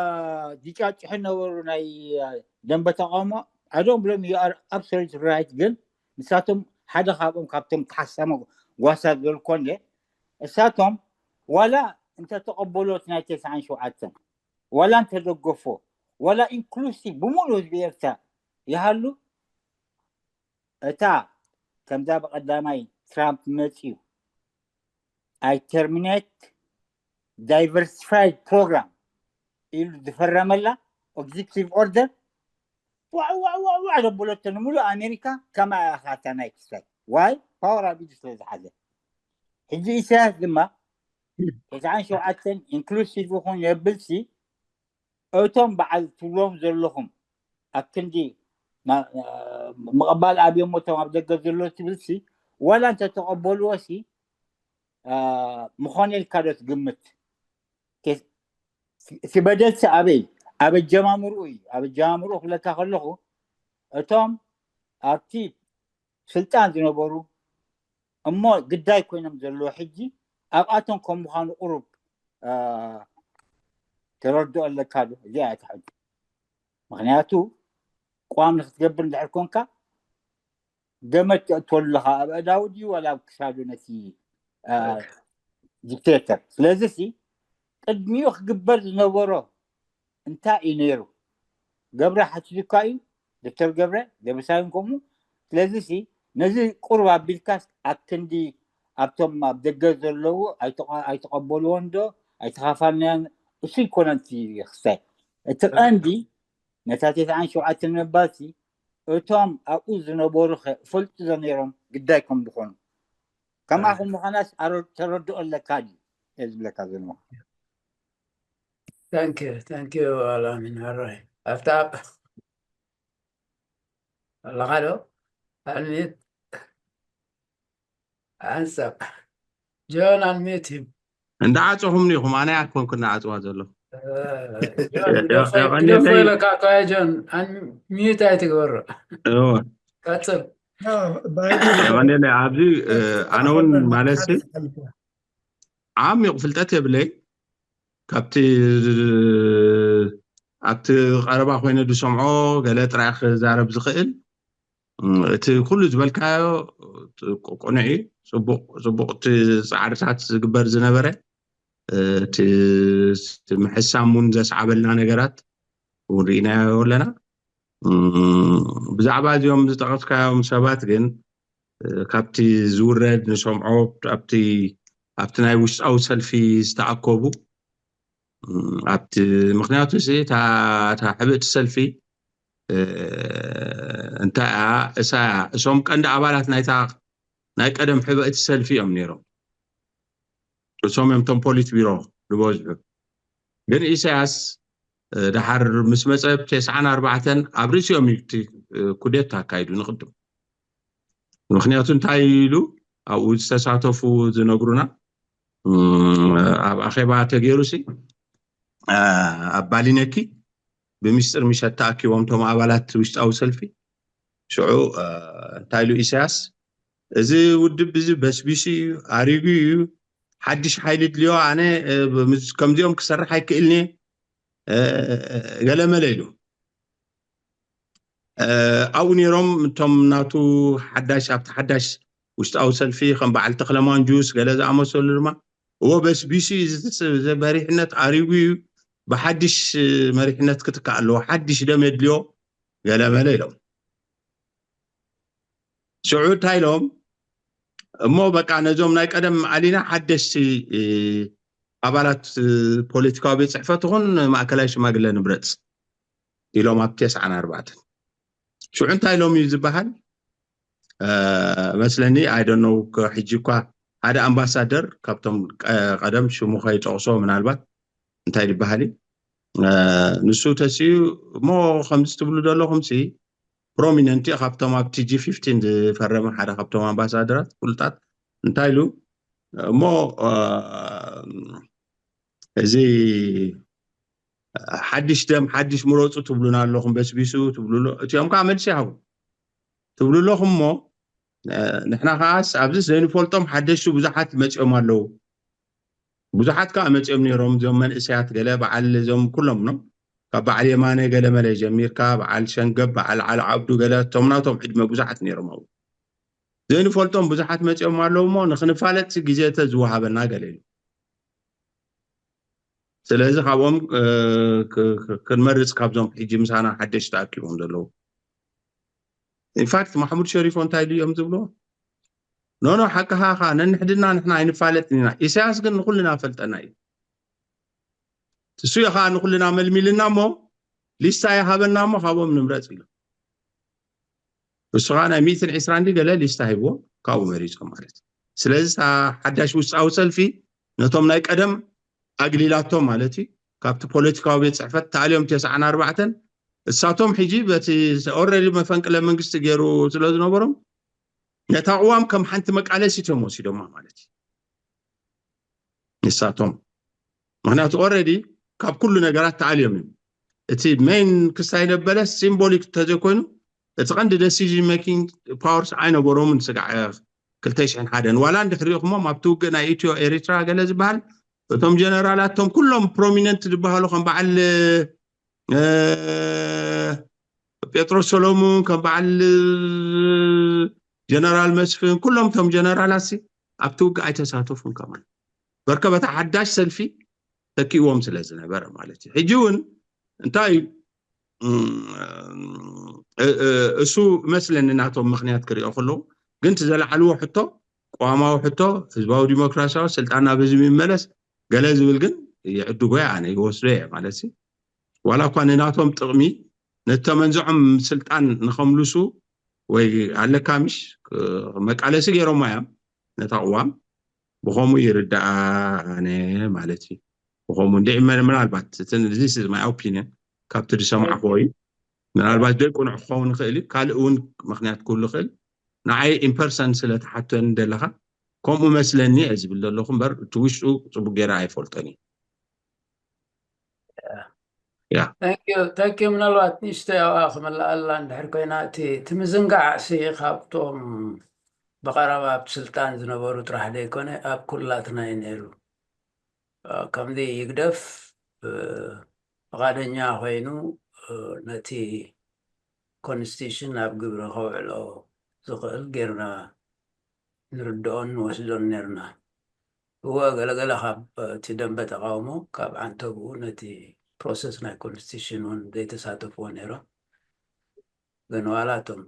ዝጫጭሑ ነበሩ ናይ፣ አ፣ ደንበ ተቃውሞ፣ I don't blame you, you are absolutely right። ግን ንሳቶም ሓደ ካብኦም ካብቶም ተሓሳሞ ጓሳ ዝበልኮ እንደ እሳቶም ዋላ እንተተቐበልዎ እቲ ናይ ተስዓን ሸውዓተን ዋላ እንተደገፎ ዋላ ኢንክሉሲቭ ብምሉእ ህዝቢ ኤርትራ ይሃሉ፣ እታ ከምዛ ብቐዳማይ ትራምፕ መፅዩ ኣይ ተርሚኔት ዳይቨርሲፋይድ ፕሮግራም ኢሉ ዝፈረመላ ኤግዚክቲቭ ኦርደር ዋዕ ዋዕ ዋዕ ዋዕ ዘበለቶ ንምሉእ ኣሜሪካ ከማይ ኣኻታ ናይ ክስታይ ዋይ ፓወር ኣብ ኢዱ ስለ ዝሓዘ። ሕጂ ኢሳያስ ድማ ተስዓን ሸውዓተን ኢንክሉሲቭ ይኹን የብልሲ እቶም በዓል ትብሎም ዘለኹም ኣብ ክንዲ ማ-፣ ምቕባል ኣብዮም እቶም ኣብ ደገ ዘሎ ትብልሲ ዋላ እንተተቐበልዎ ሲ፣ አ፣ ምኾነ ኢልካ ዶ ትግምት? ኬ-፣ እቲ በደልሲ ኣበይ? ኣብ ኣጀማምርኡ እዩ። ኣብ ኣጀማምርኡ ክብለካ ከለኹ እቶም ኣብቲ ስልጣን ዝነበሩ እሞ ግዳይ ኮይኖም ዘለዎ ሕጂ ኣብኣቶም ከም ምዃኑ ቁሩብ፣ አ፣ ተረድኦ ኣለካ ዶ? እዚኣ እያ እታ ሕጂ። ምኽንያቱ ቅዋም ንክትገብር እንድሕር ኮንካ ገመድ ተእትወሉ ኣለኻ። ኣብ ኣእዳዉ ድዩ ዋላ ኣብ ክሳዱ ነቲ፣ አ፣ ዲክቴተር? ስለዚ ሲ ቅድሚኡ ክግበር ዝነበሮ እንታይ እዩ ነይሩ? ገብረ ሓቲቱካ እዩ፣ ዶክተር ገብረ ደበሳይን ከምኡ። ስለዚ ሲ ነዚ ቁሩብ ኣቢልካስ ኣብ ክንዲ ኣብቶም ኣብ ደገ ዘለዉ ኣይተቐ-፣ ኣይተቐበልዎን ዶ ኣይተኻፋልናዮን እሱ ይኮነን እቲ ክስታይ። እቲ ቀንዲ ነታ ተስዓን ሸውዓተን ነባሲ እቶም ኣብኡ ዝነበሩ ፈልጡ ነይሮም ግዳይ ከም ዝኾኑ ከማኹም ምዃናስ ተረድኦ ኣለካ ድዩ? እየ ዝብለካ ዘለኹ። Thank you, thank you ኣላሚን። ኣራይ ኣብታ ኣለኻ ዶ? ኣልሚት ሓንሳብ ጆን ኣልሚት እዩ። እንዳዓፀኹም ኒኹም፣ ኣነ ኣይኮንኩ እንዳዓፅዋ ዘሎ። ግደፎ ኢለካ እኮ ጆን፣ ሚዩት ኣይትግበሮ። ቀፅል። ቀንደለ ኣብዚ ኣነ እውን ማለት ዓሚቕ ፍልጠት የብለይ። ካብቲ ኣብቲ ቀረባ ኮይነ ዝሰምዖ ገለ ጥራይ ክዛረብ ዝኽእል። እቲ ኩሉ ዝበልካዮ ቅኑዕ እዩ። ፅቡቅ እቲ ፃዕርታት ዝግበር ዝነበረ እቲ ምሕሳም እውን ዘስዓበልና ነገራት እውን ርኢናዮ ኣለና። ብዛዕባ እዚኦም ዝጠቐስካዮም ሰባት ግን ካብቲ ዝውረድ ንሰምዖ ኣብቲ ኣብቲ ናይ ውሽጣዊ ሰልፊ ዝተኣከቡ ኣብቲ ምክንያቱ እታ ሕብእቲ ሰልፊ እንታይ እያ እሳ እያ እሶም ቀንዲ ኣባላት ናይታ ናይ ቀደም ሕብእቲ ሰልፊ እዮም ነይሮም። እሶም እዮም ቶም ፖሊት ቢሮ ዝበዝሑ። ግን ኢሳያስ ድሓር ምስ መፀ ተስዓን ኣርባዕተን ኣብ ርእሲኦም እዩ እቲ ኩዴታ ኣካይዱ ንቅድም። ምክንያቱ እንታይ ኢሉ ኣብኡ ዝተሳተፉ ዝነግሩና ኣብ ኣኼባ ተገይሩ ሲ ኣብ ባሊነኪ ብሚስጥር ምሸት ተኣኪቦም ቶም ኣባላት ውሽጣዊ ሰልፊ ሽዑ እንታይ ኢሉ ኢሳያስ እዚ ውድብ እዚ በስቢሱ እዩ ኣሪጉ እዩ ሓድሽ ሓይሊ ድልዮ ኣነ ከምዚኦም ክሰርሕ ኣይክእልኒ ገለመለ ኢሉ ኣብኡ ነይሮም እቶም ናቱ ሓዳሽ ኣብቲ ሓዳሽ ውሽጣዊ ሰልፊ ከም በዓል ተክለማንጁስ ገለ ዝኣመሰሉ ድማ እዎ በስቢሱ መሪሕነት ኣሪጉ እዩ ብሓድሽ መሪሕነት ክትካእ ኣለዎ ሓድሽ ደም የድልዮ ገለመለ ኢሎም ሽዑ እንታይ ኢሎም እሞ በቃ ነዞም ናይ ቀደም ኣሊና ሓደሽቲ ኣባላት ፖለቲካዊ ቤት ፅሕፈት ይኹን ማእከላይ ሽማግለ ንምረፅ ኢሎም ኣብ ተስዓን ኣርባዕተን ሽዑ እንታይ ኢሎም እዩ ዝበሃል መስለኒ ኣይደነው ሕጂ እኳ ሓደ ኣምባሳደር ካብቶም ቀደም ሽሙ ከይጠቕሶ ምናልባት እንታይ ዝበሃል እዩ ንሱ ተስኡ እሞ ከምዚ ትብሉ ዘለኹም ሲ ፕሮሚነንት ካብቶም ኣብ ቲጂ ፊፍቲን ዝፈረመ ሓደ ካብቶም ኣምባሳደራት ፍሉጣት እንታይ ኢሉ እሞ እዚ ሓድሽ ደም ሓድሽ ምረፁ ትብሉና ኣለኹም በስቢሱ ትብሉ እቲኦም ከዓ መልሲ ይሃቡ ትብሉ ኣለኹም እሞ ንሕና ከዓስ ኣብዚ ዘይንፈልጦም ሓደሽቲ ብዙሓት መፂኦም ኣለዉ ብዙሓት ከዓ መፂኦም ነይሮም እዞም መንእሰያት ገለ በዓል እዞም ኩሎም ኖ ካብ በዓል የማነ ገለ መለ ጀሚርካ በዓል ሸንገብ በዓል ዓል ዓብዱ ገለ እቶም ናቶም ዕድመ ብዙሓት ነይሮም ኣብኡ ዘይንፈልጦም ብዙሓት መፂኦም ኣለዉ እሞ ንክንፋለጥ ግዜ ተዝወሃበና ገለ ኢሉ ስለዚ ካብኦም ክንመርፅ ካብዞም ሕጂ ምሳና ሓደሽ ተኣኪቦም ዘለዉ ኢንፋክት ማሕሙድ ሸሪፎ እንታይ ኢሉ እዮም ዝብሎ ኖኖ ሓቅኻ ኻ ነንሕድና ንሕና ኣይንፋለጥን ኢና ኢሳያስ ግን ንኩልና ፈልጠና እዩ እሱ ከዓ ንኩልና መልሚልና እሞ ሊስታ ይሃበና እሞ ካብኦም ንምረፅ ኢሉ እሱ ከዓ ናይ ሚእትን ዕስራን ገለ ሊስታ ሂብዎ ካብኡ መሪፆም ማለት እዩ ስለዚ ሓዳሽ ውስጣዊ ሰልፊ ነቶም ናይ ቀደም ኣግሊላቶም ማለት እዩ ካብቲ ፖለቲካዊ ቤት ፅሕፈት ተኣልዮም ተስዓን ኣርባዕተን እሳቶም ሕጂ በቲ ኦረዲ መፈንቅለ መንግስቲ ገይሩ ስለ ዝነበሮም ነታ ቅዋም ከም ሓንቲ መቃለሲት እዮም ወሲዶማ ማለት እዩ ንሳቶም ምክንያቱ ኦረዲ ካብ ኩሉ ነገራት ተኣልዮም እዮም እቲ ሜን ክስታይ ነበረ ሲምቦሊክ እንተዘይኮይኑ እቲ ቀንዲ ደሲዥን ሜኪንግ ፓወርስ ኣይነበሮምን ስጋዕ ክልተ ሽሕን ሓደን ዋላ እንድሕር ሪኢኹሞም ኣብቲ ውግእ ናይ ኢትዮ ኤሪትራ ገለ ዝበሃል እቶም ጀነራላት እቶም ኩሎም ፕሮሚነንት ዝበሃሉ ከም በዓል ጴጥሮስ ሰሎሙን ከም በዓል ጀነራል መስፍን ኩሎም እቶም ጀነራላት ሲ ኣብቲ ውግእ ኣይተሳተፉን ከማን በርከ በታ ሓዳሽ ሰልፊ ተኪእዎም ስለ ዝነበረ ማለት እዩ ሕጂ እውን እንታይ እሱ መስለኒ ናቶም ምክንያት ክሪኦ ከለዉ ግን እቲ ዘለዓልዎ ሕቶ ቅዋማዊ ሕቶ ህዝባዊ ዲሞክራሲያዊ ስልጣን ናብ ህዝቢ ይመለስ ገለ ዝብል ግን ይዕድጎ እየ ኣነ፣ ይወስዶ እየ ማለት እዩ። ዋላ እኳ ንናቶም ጥቕሚ ነተመንዝዖም ስልጣን ንኸምልሱ ወይ ኣለካ ምሽ መቃለሲ ገይሮማ እዮም ነታ ቅዋም። ብኸምኡ ይርዳኣ ኣነ ማለት እዩ። ብኸምኡ እንዲ ምናልባት this is my opinion ካብቲ ዝሰማዕክዎ እዩ። ምናልባት ዘይቁኑዕ ክኸውን ይኽእል እዩ፣ ካልእ እውን ምክንያት ክህሉ ይኽእል። ንዓይ ኢምፐርሰን ስለ ትሓተኒ ዘለኻ ከምኡ መስለኒ እየ ዝብል ዘለኹ እምበር እቲ ውሽጡ ፅቡቅ ገይረ ኣይፈልጦን እዩ። ያ ታንኪዩ። ምናልባት ንእሽቶ ኣብኣ ክመልኣላ እንድሕር ኮይና እቲ ምዝንጋዕ ሲ ካብቶም ብቐረባ ኣብ ስልጣን ዝነበሩ ጥራሕ ዘይኮነ ኣብ ኩላትና እዩ ነይሩ። ከምዚ ይግደፍ ፍቓደኛ ኮይኑ ነቲ ኮንስቲቱሽን ኣብ ግብሪ ከውዕሎ ዝኽእል ጌርና ንርድኦን ንወስዶን ነርና። እወ ገለገለ ካብ እቲ ደንበ ተቃውሞ ካብ ዓንተብኡ ነቲ ፕሮሰስ ናይ ኮንስቲቱሽን እውን ዘይተሳተፍዎ ነይሮም። ግን ዋላ እቶም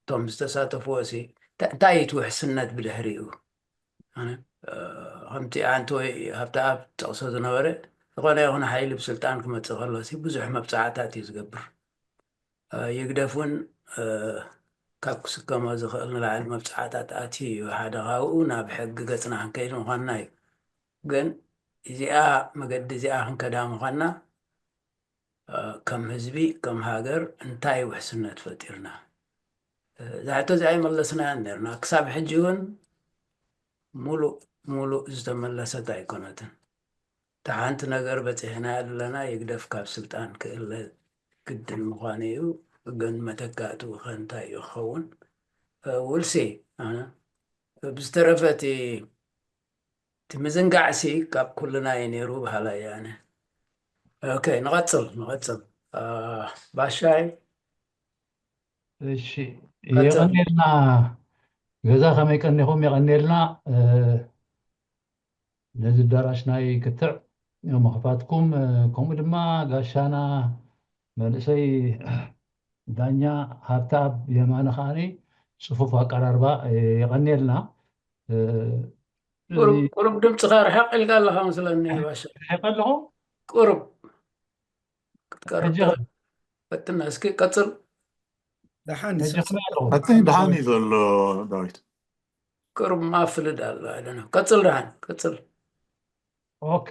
እቶም ዝተሳተፍዎ ሲ እንታይ እዩ እቲ ውሕስነት ብድሕሪኡ? ከምቲ ኣንቲ ወይ ሃብተኣብ ጠቕሶ ዝነበረ ዝኾነ ይኹን ሓይሊ ብስልጣን ክመፅእ ከሎ ሲ ብዙሕ መብፃዕታት እዩ ዝገብር። ይግደፍ እውን ካብ ክስከሞ ዝኽእል ንላዕሊ መብፅዓታት ኣትዩ እዩ። ሓደ ካብኡ ናብ ሕጊ ገፅና ክንከይድ ምዃንና እዩ። ግን እዚኣ መገዲ እዚኣ ክንከዳ ምዃንና ከም ህዝቢ ከም ሃገር እንታይ ውሕስነት ፈጢርና? እዛ ሕቶ እዚኣ ይመለስናያ ነርና። ክሳብ ሕጂ እውን ሙሉእ ሙሉእ ዝተመለሰት ኣይኮነትን። እታ ሓንቲ ነገር በፂሕና ኣለና፣ ይግደፍ ካብ ስልጣን ክእለ ግድን ምዃኑ እዩ። ግን መተካእትኡ ከ እንታይ እዩ ክኸውን? ውልሲ ብዝተረፈ እቲ እቲ ምዝንጋዕሲ ካብ ኩልና እዩ ነይሩ በሃላይ እየ ኣነ። ኦኬ ንቐፅል ንቐፅል ባሻይ። እሺ የቐኔልና። ገዛ ከመይ ቀኒኹም? የቐኔልና። ነዚ ኣዳራሽ ናይ ክትዕ ምኽፋትኩም፣ ከምኡ ድማ ጋሻና መንእሰይ ዳኛ ሃብተኣብ የማነ ከዓኒ ጽፉፍ ኣቀራርባ። የቐንየልና። ቁሩብ ድምፅኻ ርሕቕ ኢልካ ኣለኻ መስለኒ ባሻ። ርሕቕ ኣለኹ? ቁሩብ ክትቀርብ ፈትና እስኪ ቀፅል። ደሓን ሕጂ ከመይ ኣለኹ? ኣቲ ደሓን እዩ ዘሎ ዳዊት። ቁሩብ ማፍልድ ኣሎ። ቀፅል ደሓን ቀፅል። ኦኬ።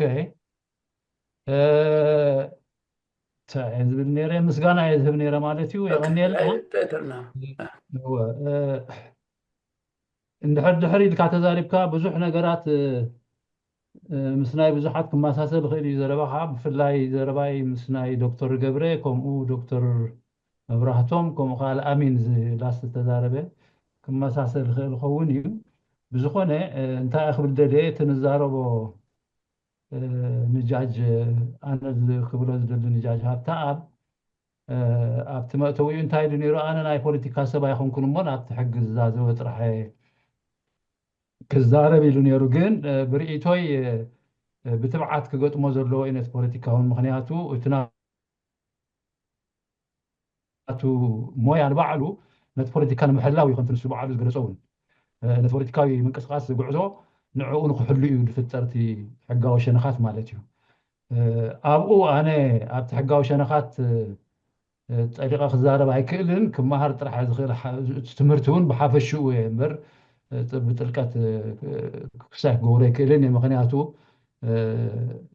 እንታይ እየ ዝብል ነይረ? ምስጋና እየ ዝህብ ነይረ ማለት እዩ። የቐንየልና። እንድሕር ድሕር ኢልካ ተዛሪብካ ብዙሕ ነገራት ምስ ናይ ብዙሓት ክመሳሰል ይኽእል እዩ ዘረባኻ። ብፍላይ ዘረባይ ምስ ናይ ዶክተር ገብረ ከምኡ ዶክተር መብራህቶም ከምኡ ከዓ ኣሚን ላስት ዝተዛረበ ክመሳሰል ይኽእል ይኸውን እዩ። ብዝኾነ እንታይ ክብል ደልየ እቲ ንዛረቦ ንጃጅ ኣነ ክብሎ ዝደሊ ንጃጅ ሃብተኣብ ኣብቲ መእተዊኡ እንታይ ኢሉ ነይሩ? ኣነ ናይ ፖለቲካ ሰብ ኣይኮንኩን እሞ ናብቲ ሕጊ ዝዛዘወ ጥራሕ ክዛረብ ኢሉ ነይሩ። ግን ብርእይቶይ ብትብዓት ክገጥሞ ዘለዎ እዩ ነቲ ፖለቲካ እውን ምክንያቱ እቲ ናቱ ሞያ ንባዕሉ ነቲ ፖለቲካ ንምሕላው እዩ ከምቲ ንሱ ባዕሉ ዝገለፆ እውን ነቲ ፖለቲካዊ ምንቅስቃስ ጉዕዞ ንዕኡ ንክሕሉ እዩ ዝፍጠር እቲ ሕጋዊ ሸነኻት ማለት እዩ። ኣብኡ ኣነ ኣብቲ ሕጋዊ ሸነኻት ፀሊቐ ክዛረብ ኣይክእልን። ክመሃር ጥራሕ ዝኽእል ትምህርቲ እውን ብሓፈሽኡ እየ እምበር ብጥልቀት ክሳይ ክገብሮ ኣይክእልን እየ። ምክንያቱ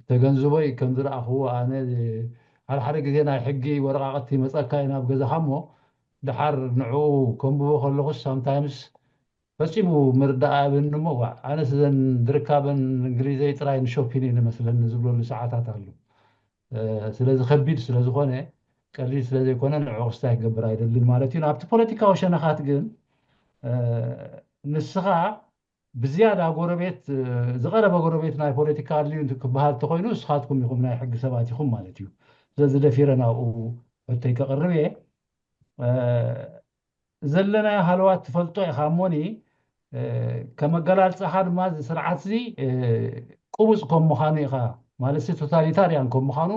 ተገንዝቦይ ከም ዝረኣኽዎ ኣነ ሓደ ሓደ ግዜ ናይ ሕጊ ወረቃቅቲ መፀካ እዩ ናብ ገዛኻ እሞ ደሓር ንዕኡ ከንብቦ ከለኹስ ሳምታይምስ ፈፂሙ ምርዳእ ኣብኒ እሞ ዋዕ ኣነስ እዘን ዝርካበን እንግሊዘይ ጥራይ ንሾፒን እዩ ንመስለኒ ዝብለሉ ሰዓታት ኣሎ። ስለዚ ከቢድ ስለዝኾነ ቀሊል ስለዘይኮነ ንዕኡ ክስታይ ክገብር ኣይደልን ማለት እዩ። ናብቲ ፖለቲካዊ ሸነኻት ግን ንስኻ ብዝያዳ ጎረቤት ዝቐረበ ጎረቤት ናይ ፖለቲካ ኣልዩ ክበሃል እንተኮይኑ ንስኻትኩም ኢኹም ናይ ሕጊ ሰባት ኢኹም ማለት እዩ። ስለዚ ደፊረ ናብኡ ሕቶይ ከቕርብ እየ። ዘለናዮ ሃለዋት ትፈልጦ ኢኻ እሞኒ ከም ኣገላልፃኻ ድማ እዚ ስርዓት እዚ ቁቡፅ ከም ምዃኑ ኢኻ ማለት ቶታሊታርያን ከም ምዃኑ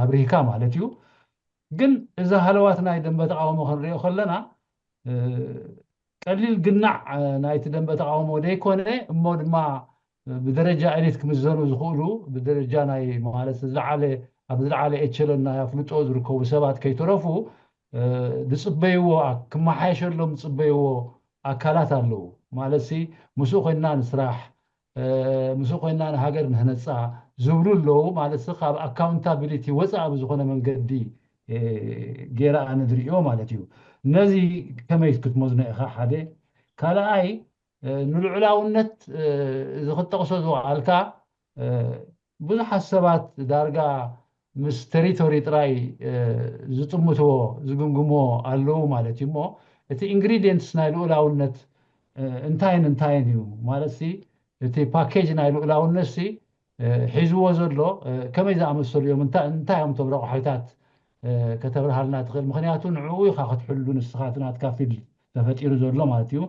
ኣብሪህካ ማለት እዩ። ግን እዚ ሃለዋት ናይ ደንበ ተቃውሞ ክንሪኦ ከለና ቀሊል ግናዕ ናይቲ ደንበ ተቃውሞ ዘይኮነ እሞ ድማ ብደረጃ ኤሊት ክምዘኑ ዝኽእሉ፣ ብደረጃ ናይ ማለት ዝለዓለ፣ ኣብ ዝለዓለ ኤቸሎን ናይ ኣፍልጦ ዝርከቡ ሰባት ከይተረፉ ዝፅበይዎ፣ ክመሓየሸሎም ዝፅበይዎ ኣካላት ኣለዉ። ማለት ሲ ምስኡ ኮይንና ንስራሕ፣ ምስኡ ኮይንና ንሃገር ንህነፃ ዝብሉ ኣለዉ። ማለት ሲ ካብ ኣካውንታቢሊቲ ወፃኢ ብዝኾነ መንገዲ ገይራ ኣነ ዝርእዮ ማለት እዩ። ነዚ ከመይ ክትመዝኖ ኢኻ? ሓደ ካልኣይ፣ ንልዑላውነት እዚ ክትጠቕሶ ዝወዓልካ ብዙሓት ሰባት ዳርጋ ምስ ቴሪቶሪ ጥራይ ዝጥምትዎ ዝግምግምዎ ኣለዉ ማለት እዩ። እሞ እቲ ኢንግሪዲየንትስ ናይ ልኡላውነት እንታይን እንታይን እዩ ማለት ሲ፣ እቲ ፓኬጅ ናይ ልኡላውነት ሲ ሒዝዎ ዘሎ ከመይ ዝኣመሰሉ እዮም፣ እንታይ እዮም እቶም ረቑሒታት ከተብርሃልና ትኽእል? ምክንያቱ ንዕኡ ኢኻ ክትሕሉ፣ ንስኻ እቲ ናትካ ፊልድ ተፈጢሩ ዘሎ ማለት እዩ።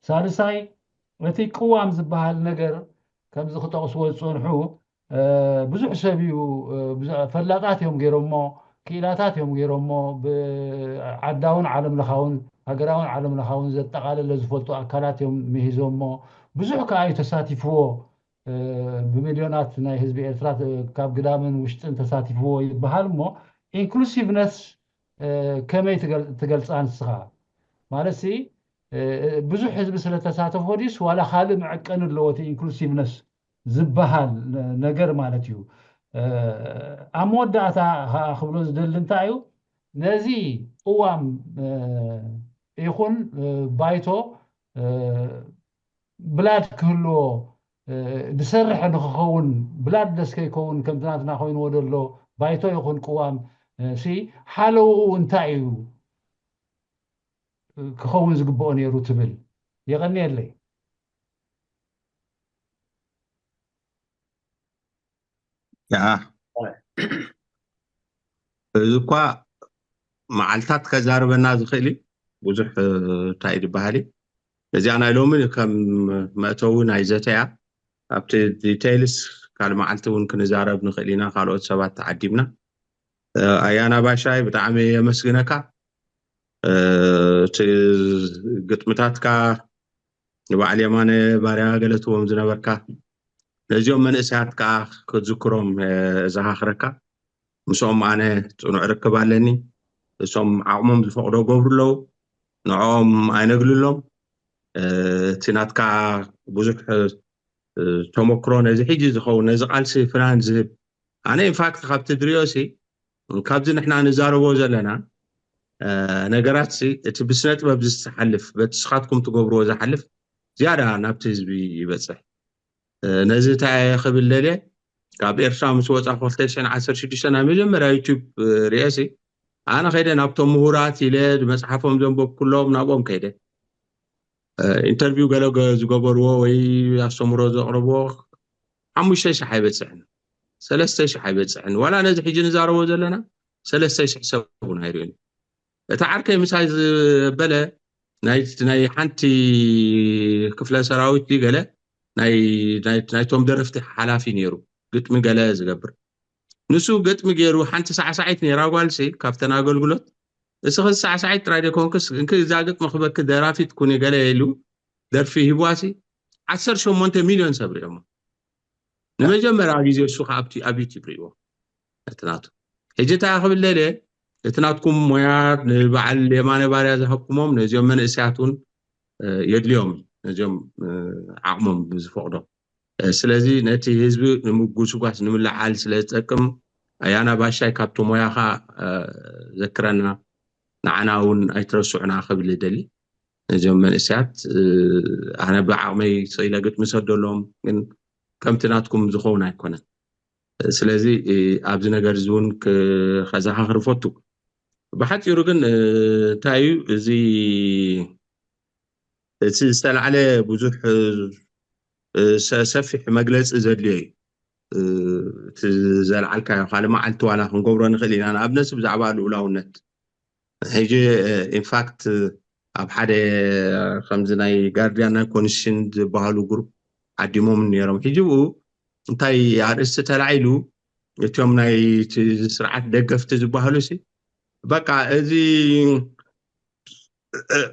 ሳልሳይ፣ እቲ ቅዋም ዝበሃል ነገር ከምዚ ክጠቕስዎ ዝፀንሑ ብዙሕ ሰብ እዩ፣ ፈላጣት እዮም ገይሮሞ፣ ክኢላታት እዮም ገይሮሞ፣ ብዓዳውን ዓለም ለኻውን፣ ሃገራውን ዓለም ለኻውን ዘጠቓለለ ዝፈልጡ ኣካላት እዮም ምሂዞሞ። ብዙሕ ከዓ እዩ ተሳቲፍዎ፣ ብሚልዮናት ናይ ህዝቢ ኤርትራ ካብ ግዳምን ውሽጥን ተሳቲፍዎ ይበሃል። እሞ ኢንክሉሲቭነስ ከመይ ትገልፃ ንስኻ? ማለት ሲ ብዙሕ ህዝቢ ስለተሳተፎ ድዩስ ዋላ ካልእ መዐቀኒ ኣለዎ እቲ ኢንክሉሲቭነስ ዝበሃል ነገር ማለት እዩ። ኣብ መወዳእታ ከዓ ክብሎ ዝደሊ እንታይ እዩ፣ ነዚ ቅዋም ይኹን ባይቶ ብላድ ክህልዎ፣ ዝሰርሕ ንክኸውን፣ ብላድ ደስ ከይከውን ከምቲ ናትና ኮይንዎ ዘሎ ባይቶ ይኹን ቅዋም ሲ ሓለውኡ እንታይ እዩ ክኸውን ዝግብኦ ነይሩ ትብል? የቐንየለይ። ያ እዚ እኳ መዓልታት ከዛርበና ዝኽእል እዩ። ብዙሕ እንታይ ዝበሃል እዩ። እዚኣ ናይ ሎሚ ከም መእተዊ ናይ ዘተያ፣ ኣብቲ ዲቴይልስ ካልእ መዓልቲ እውን ክንዛረብ ንኽእል ኢና፣ ካልኦት ሰባት ተዓዲምና። ኣያና ባሻይ፣ ብጣዕሚ የመስግነካ። እቲ ግጥምታትካ ንበዓል የማነ ባርያ ገለትዎም ዝነበርካ፣ ነዚኦም መንእሰያት ከዓ ክትዝክሮም እዘኻኽረካ። ምስኦም ኣነ ፅኑዕ ርክብ ኣለኒ። እሶም ዓቕሞም ዝፈቕዶ ገብሩ ኣለዉ። ንዕኦም ኣይነግልሎም። እቲ ናትካ ብዙሕ ተመክሮ ነዚ ሕጂ ዝኸውን ነዚ ቃልሲ ፍናን ዝህብ፣ ኣነ ኢንፋክት ካብቲ ድሪኦ ሲ ካብዚ ንሕና ንዛረቦ ዘለና ነገራት ሲ እቲ ብስነ ጥበብ ዝሓልፍ በቲ ስኻትኩም ትገብርዎ ዝሓልፍ ዝያዳ ናብቲ ህዝቢ ይበፅሕ። ነዚ እንታይ እየ ክብል ደልየ፣ ካብ ኤርትራ ምስ ወፃ ክልተ ሽሕን ዓሰርተ ሽዱሽተ ናይ መጀመርያ ዩቱብ ርእየ ሲ ኣነ ከይደ ናብቶም ምሁራት ኢለ መፅሓፎም ዘንበብ ኩሎም ናብኦም ከይደ ኢንተርቪው ገለ ዝገበርዎ ወይ ኣስተምሮ ዘቕረብዎ ሓሙሽተ ሽሕ ኣይበፅሕን፣ ሰለስተ ሽሕ ኣይበፅሕን። ዋላ ነዚ ሕጂ ንዛረቦ ዘለና ሰለስተ ሽሕ ሰብ እውን ኣይርእን። እቲ ዓርከይ ምሳይ ዝበለ ናይ ሓንቲ ክፍለ ሰራዊት ገለ ናይቶም ደረፍቲ ሓላፊ ነይሩ፣ ግጥሚ ገለ ዝገብር። ንሱ ግጥሚ ገይሩ ሓንቲ ሳዕሳዒት ነይራ ጓልሲ ካብተን ኣገልግሎት፣ እስኺ ሳዕሳዒት ጥራይ ደይኮንክስ እንክ እዛ ግጥሚ ክበኪ ደራፊት ኩኒ ገለ ኢሉ ደርፊ ሂቧሲ ዓሰርተ ሸሞንተ ሚልዮን ሰብ ርእዮሞ። ንመጀመርያ ግዜ እሱ ከዓ ኣብቲ ኣብ ዩቲብ ርእይዎ እቲ ናቱ። ሕጂ እንታይ ክብል ደልየ፣ እቲ ናትኩም ሞያ ንበዓል የማነ ባርያ ዝሃብኩሞም ነዚኦም መንእሰያት እውን የድልዮም፣ ነዚኦም ዓቕሞም ብዝፈቕዶ። ስለዚ ነቲ ህዝቢ ንምጉስጓስ ንምልዓል ስለ ዝጠቅም ኣያና ባሻይ ካብቲ ሞያኻ ዘክረና፣ ንዓና እውን ኣይትረስዑና ክብል ይደሊ። ነዚኦም መንእሰያት ኣነ ብዓቕመይ ስኢለ ግጥሚ ሰደሎም፣ ግን ከምቲ ናትኩም ዝኸውን ኣይኮነን። ስለዚ ኣብዚ ነገር እዚ እውን ከዘኻኽር ፈቱ። ብሓፂሩ ግን እንታይ እዩ እዚ እቲ ዝተላዕለ ብዙሕ ሰፊሕ መግለፂ ዘድልዮ እዩ። እቲ ዘልዓልካዮ ካልእ መዓልቲ ዋላ ክንገብሮ ንኽእል ኢና። ንኣብነት ብዛዕባ ልኡላውነት ሕጂ ኢንፋክት ኣብ ሓደ ከምዚ ናይ ጋርዲያን ናይ ኮንስቲቱሽን ዝበሃሉ ግሩፕ ዓዲሞም ነይሮም። ሕጂ ብኡ እንታይ ኣርእስቲ ተላዒሉ እቶም ናይ ስርዓት ደገፍቲ ዝበሃሉ ሲ በቃ እዚ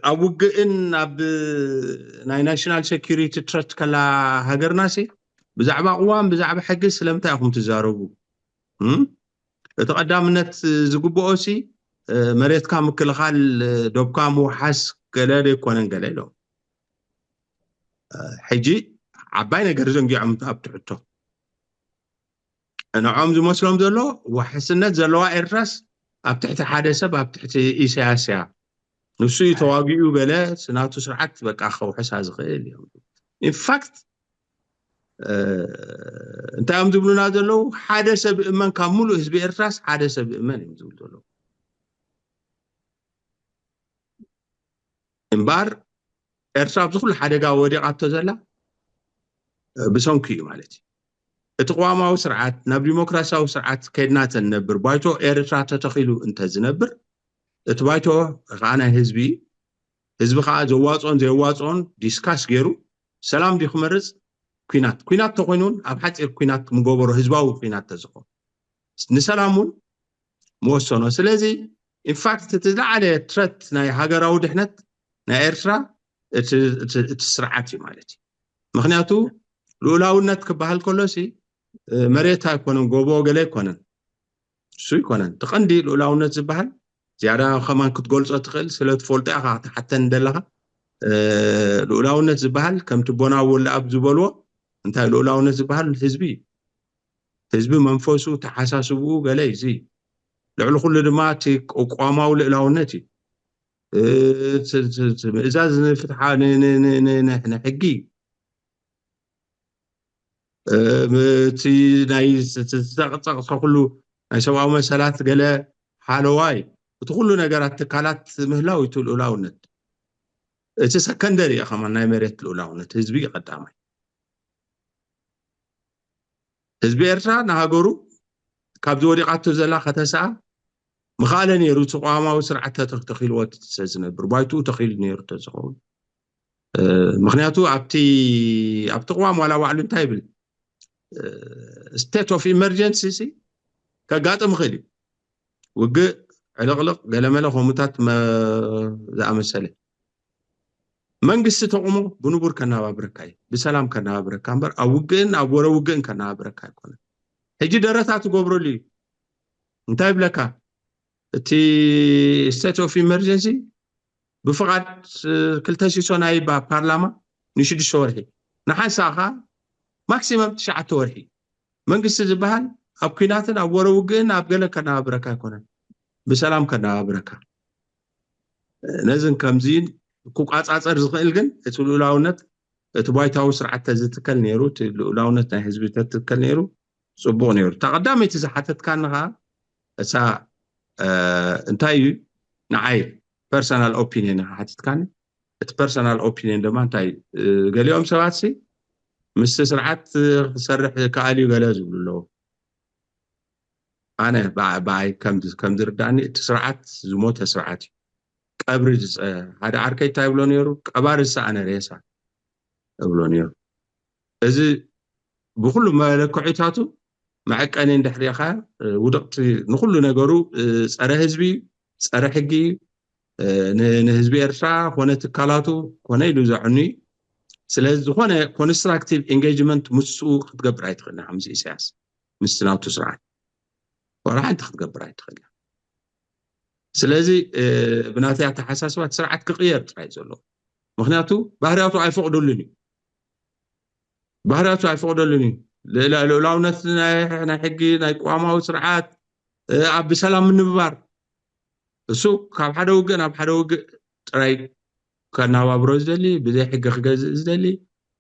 ኣብ ውግእን ኣብ ናይ ናሽናል ሴኩሪቲ ትረት ከላ ሃገርና ሲ ብዛዕባ ቅዋም፣ ብዛዕባ ሕጊ ስለምንታይ ኢኹም ትዛረቡ? እም? እቲ ቀዳምነት ዝግብኦ ሲ፣ እ፣ መሬትካ ምክልኻል፣ እ፣ ዶብካ ምውሓስ ገለ ዘይኮነን ገለ ኢሎም። እ፣ ሕጂ ዓባይ ነገር ዘንጊዖም ኣብቲ ሕቶ። ንዕኦም ዝመስሎም ዘሎ ውሕስነት ዘለዋ ኤርትራስ ኣብ ትሕቲ ሓደ ሰብ፣ ኣብ ትሕቲ ኢሳያስ እያ። ንሱ እዩ ተዋጊኡ ገለ፣ ናቱ ስርዓት በቃ ከውሕሳ ዝኽእል እዮም። ኢንፋክት፣ እ፣ እንታይ እዮም ዝብሉና ዘለዉ? ሓደ ሰብ እመን ካብ ሙሉእ ህዝቢ ኤርትራስ ሓደ ሰብ እመን እዮም ዝብሉ ዘለዉ። እምበኣር ኤርትራ ኣብዚ ኩሉ ሓደጋ ወዲቓቶ ዘላ፣ እ፣ ብሰንኩ እዩ ማለት እዩ። እቲ ቅዋማዊ ስርዓት ናብ ዲሞክራሲያዊ ስርዓት ከድና ተንነብር፣ ባይቶ ኤርትራ ተተኺሉ እንተ ዝነብር፣ እቲ ባይቶ ከዓ ናይ ህዝቢ፣ ህዝቢ ከዓ ዘዋፅኦን ዘየዋፅኦን ዲስካስ ገይሩ ሰላም ድዩ ክመርፅ? ኲናት። ኲናት ተኾይኑ እውን ኣብ ሓፂር ኲናት ምገበሮ ህዝባዊ ኲናት ተዝኾን ንሰላም እውን ምወሰኖ። ስለዚ ኢንፋክት እቲ ዝለዓለ ትረት ናይ ሃገራዊ ድሕነት ናይ ኤርትራ እቲ፣ እቲ፣ እቲ ስርዓት እዩ ማለት እዩ። ምክንያቱ ልኡላውነት ክበሃል ከሎ ሲ፣ እ፣ መሬት ኣይኮነን፣ ጎቦ ገለ ኣይኮነን፣ እሱ ኣይኮነን። እቲ ቀንዲ ልኡላውነት ዝበሃል ዝያዳ ከማን ክትገልጾ ትኽእል ስለ ትፈልጦ ኢኻ ክትሓተኒ ዘለኻ። እ፣ ልኡላውነት ዝበሃል ከምቲ ቦና ወልደኣብ ዝበልዎ እንታይ ልኡላውነት ዝበሃል ህዝቢ እዩ። ህዝቢ መንፈሱ፣ ተሓሳስብኡ ገለ እዩ። እዚ ልዕሊ ኩሉ ድማ እቲ ቅዋማዊ ልእላውነት እዩ። እ፣ ት-፣ ት-፣ ት-፣ ምእዛዝ ንፍትሓ፣ ን-፣ ን-፣ ን-፣ ን-፣ ን-፣ ንሕጊ፣ እ፣ እቲ ናይ ዝ-፣ ዝ-፣ ዝተጠቕሰ ኩሉ ናይ ሰብኣዊ መሰላት ገለ ሓለዋይ፣ እቲ ኩሉ ነገራት ትካላት ምህላው እዩ እቲ ልኡላውነት። እቲ ሰከንደሪ እዩ ከማን ናይ መሬት ልኡላውነት፣ ህዝቢ እዩ ቀዳማይ። ህዝቢ ኤርትራ ንሃገሩ ካብዚ ወዲቓቶ ዘላ ከተስኣ ምኽኣለ ነይሩ፣ እቲ ቅዋማዊ ስርዓት ተተ-፣ ተኺልዎ ስለ ዝነብር፣ ባይትኡ ተኺሉ ነይሩ ተዝኸውን። እ፣ ምኽንያቱ ኣብቲ፣ ኣብቲ ቅዋም ዋላ ባዕሉ እንታይ ይብል? እ፣ ስቴት ኦፍ ኢመርጀንሲ ሲ ከጋጥም ይኽእል እዩ። ውግእ፣ ዕልቕልቕ፣ ገለመለ ከምኡታት መ-፣ ዝኣመሰለ። መንግስቲ ተቑሞ ብንቡር ከነባብረካ እዩ፣ ብሰላም ከነባብረካ እምበር ኣብ ውግእን ኣብ ወረ ውግእን ከነባብረካ ኣይኮነን። ሕጂ ደረታ ትገብረሉ እዩ። እንታይ ይብለካ? እቲ ስቴት ኦፍ ኢመርጀንሲ ብፍቓድ፣ እ፣ ክልተ ሲሶ ናይ ባ-፣ ፓርላማ ንሽዱሽተ ወርሒ፣ ንሓንሳእ ኸኣ ማክሲመም ትሽዓተ ወርሒ። መንግስቲ ዝበሃል ኣብ ኲናትን ኣብ ወረ ውግእን ኣብ ገለ ከነባብረካ ኣይኮነን፣ ብሰላም ከነባብረካ። ነዝን ከምዚን ክቋጻጸር ዝኽእል ግን እቲ ልኡላውነት፣ እቲ ባይታዊ ስርዓት ተዝትከል ነይሩ፣ እቲ ልኡላውነት ናይ ህዝቢ ተትከል ነይሩ፣ ጽቡቕ ነይሩ። እታ ቀዳመይቲ ዝሓተትካኒ ኸኣ፣ እሳ፣ እ፣ እንታይ እዩ ንዓይ ፐርሰናል ኦፒንየን ኢኻ ሓቲትካኒ። እቲ ፐርሰናል ኦፒንየን ድማ እንታይ እዩ? እ፣ ገሊኦም ሰባት ሲ ምስቲ ስርዓት ክሰርሕ ይከኣል እዩ ገለ ዝብሉ ኣለዉ። ኣነ ብዓ-፣ ብዓይ ከም፣ ከም ዝርዳእኒ እቲ ስርዓት ዝሞተ ስርዓት እዩ። ቀብሪ ዝጸ-፣ ሓደ ዓርከይ እንታይ ይብሎ ነይሩ? ቀባሪ ዝሰኣነ ሬሳ እብሎ ነይሩ። እዚ ብኹሉ መለክዒታቱ መዐቀኒ እንድሕር ኢኻ፣ እ፣ ውድቕቲ ንኹሉ ነገሩ፣ እ፣ ጸረ ህዝቢ፣ ጸረ ሕጊ፣ እ፣ ን-፣ ንህዝቢ ኤርትራ ኮነ ትካላቱ ኮነ ኢሉ ዘዕኑ እዩ። ስለዚ ዝኾነ ኮንስትራክቲቭ ኤንጌጅመንት ምስኡ ክትገብር ኣይትኽእልን፣ ከምዚ ኢሳያስ ምስቲ ናቱ ስርዓት ዋላ ሓንቲ ክትገብር ኣይትኽእልን። ስለዚ፣ እ፣ ብናተይ ኣተሓሳስባ እቲ ስርዓት ክቕየር ጥራይ እዩ ዘለዎ። ምኽንያቱ ባህርያቱ ኣይፈቕደሉን እዩ። ባህርያቱ ኣይፈቕደሉን እዩ። ልእላ-፣ ልኡላውነት ናይ፣ ናይ ሕጊ፣ ናይ ቅዋማዊ ስርዓት፣ እ፣ ኣብ ብሰላም ምንብባር፣ እሱ ካብ ሓደ ውግእ ናብ ሓደ ውግእ ጥራይ ከነባብሮ ዝደሊ፣ ብዘይ ሕጊ ክገዝእ ዝደሊ።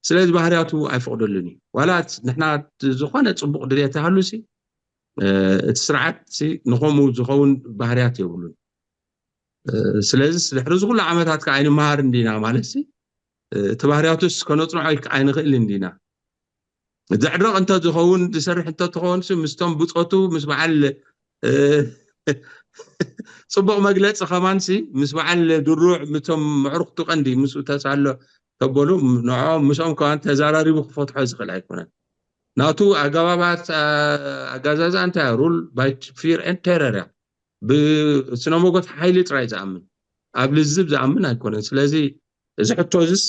ስለዚ ባህርያቱ ኣይፈቕደሉን እዩ። ዋላ ንሕና ዝኾነ ጽቡቕ ድልየት ይሃሉ ሲ፣ እ፣ እቲ ስርዓት ሲ ንኸምኡ ዝኸውን ባህርያት የብሉን። እ፣ ስለዚ ድሕሪ እዚ ኩሉ ዓመታት ከኣ ኣይንመሃር እንዲና ማለት ሲ፣ እ፣ እቲ ባህርያቱስ ከነጽንዖ ኣይክ-፣ ኣይንኽእል እንዲና። ዘዕረቕ እንተ ዝኸውን፣ ዝሰርሕ እንተ ትኸውን ሲ፣ ምስቶም ብጾቱ፣ ምስ በዓል፣ እ፣ ጽቡቕ መግለጺ ከማን ሲ፣ ምስ በዓል ድሩዕ፣ ምስቶም ምዕሩኽቱ ቀንዲ፣ ምስኡ ተሳሎ ተበሉ፣ ንዕኦም፣ ምስኦም ከማን ተዛራሪቡ ክፈትሖ ዝኽእል ኣይኮነን። ናቱ ኣገባባት፣ ኣ-፣ ኣገዛዝኣ እንታይ እያ? ሩል ባይ ፊር ኤንድ ቴረር እያ። ብስነ መጎት ሓይሊ ጥራይ ዝኣምን፣ ኣብ ልዝብ ዝኣምን ኣይኮነን። ስለዚ እዚ ሕቶ እዚስ፣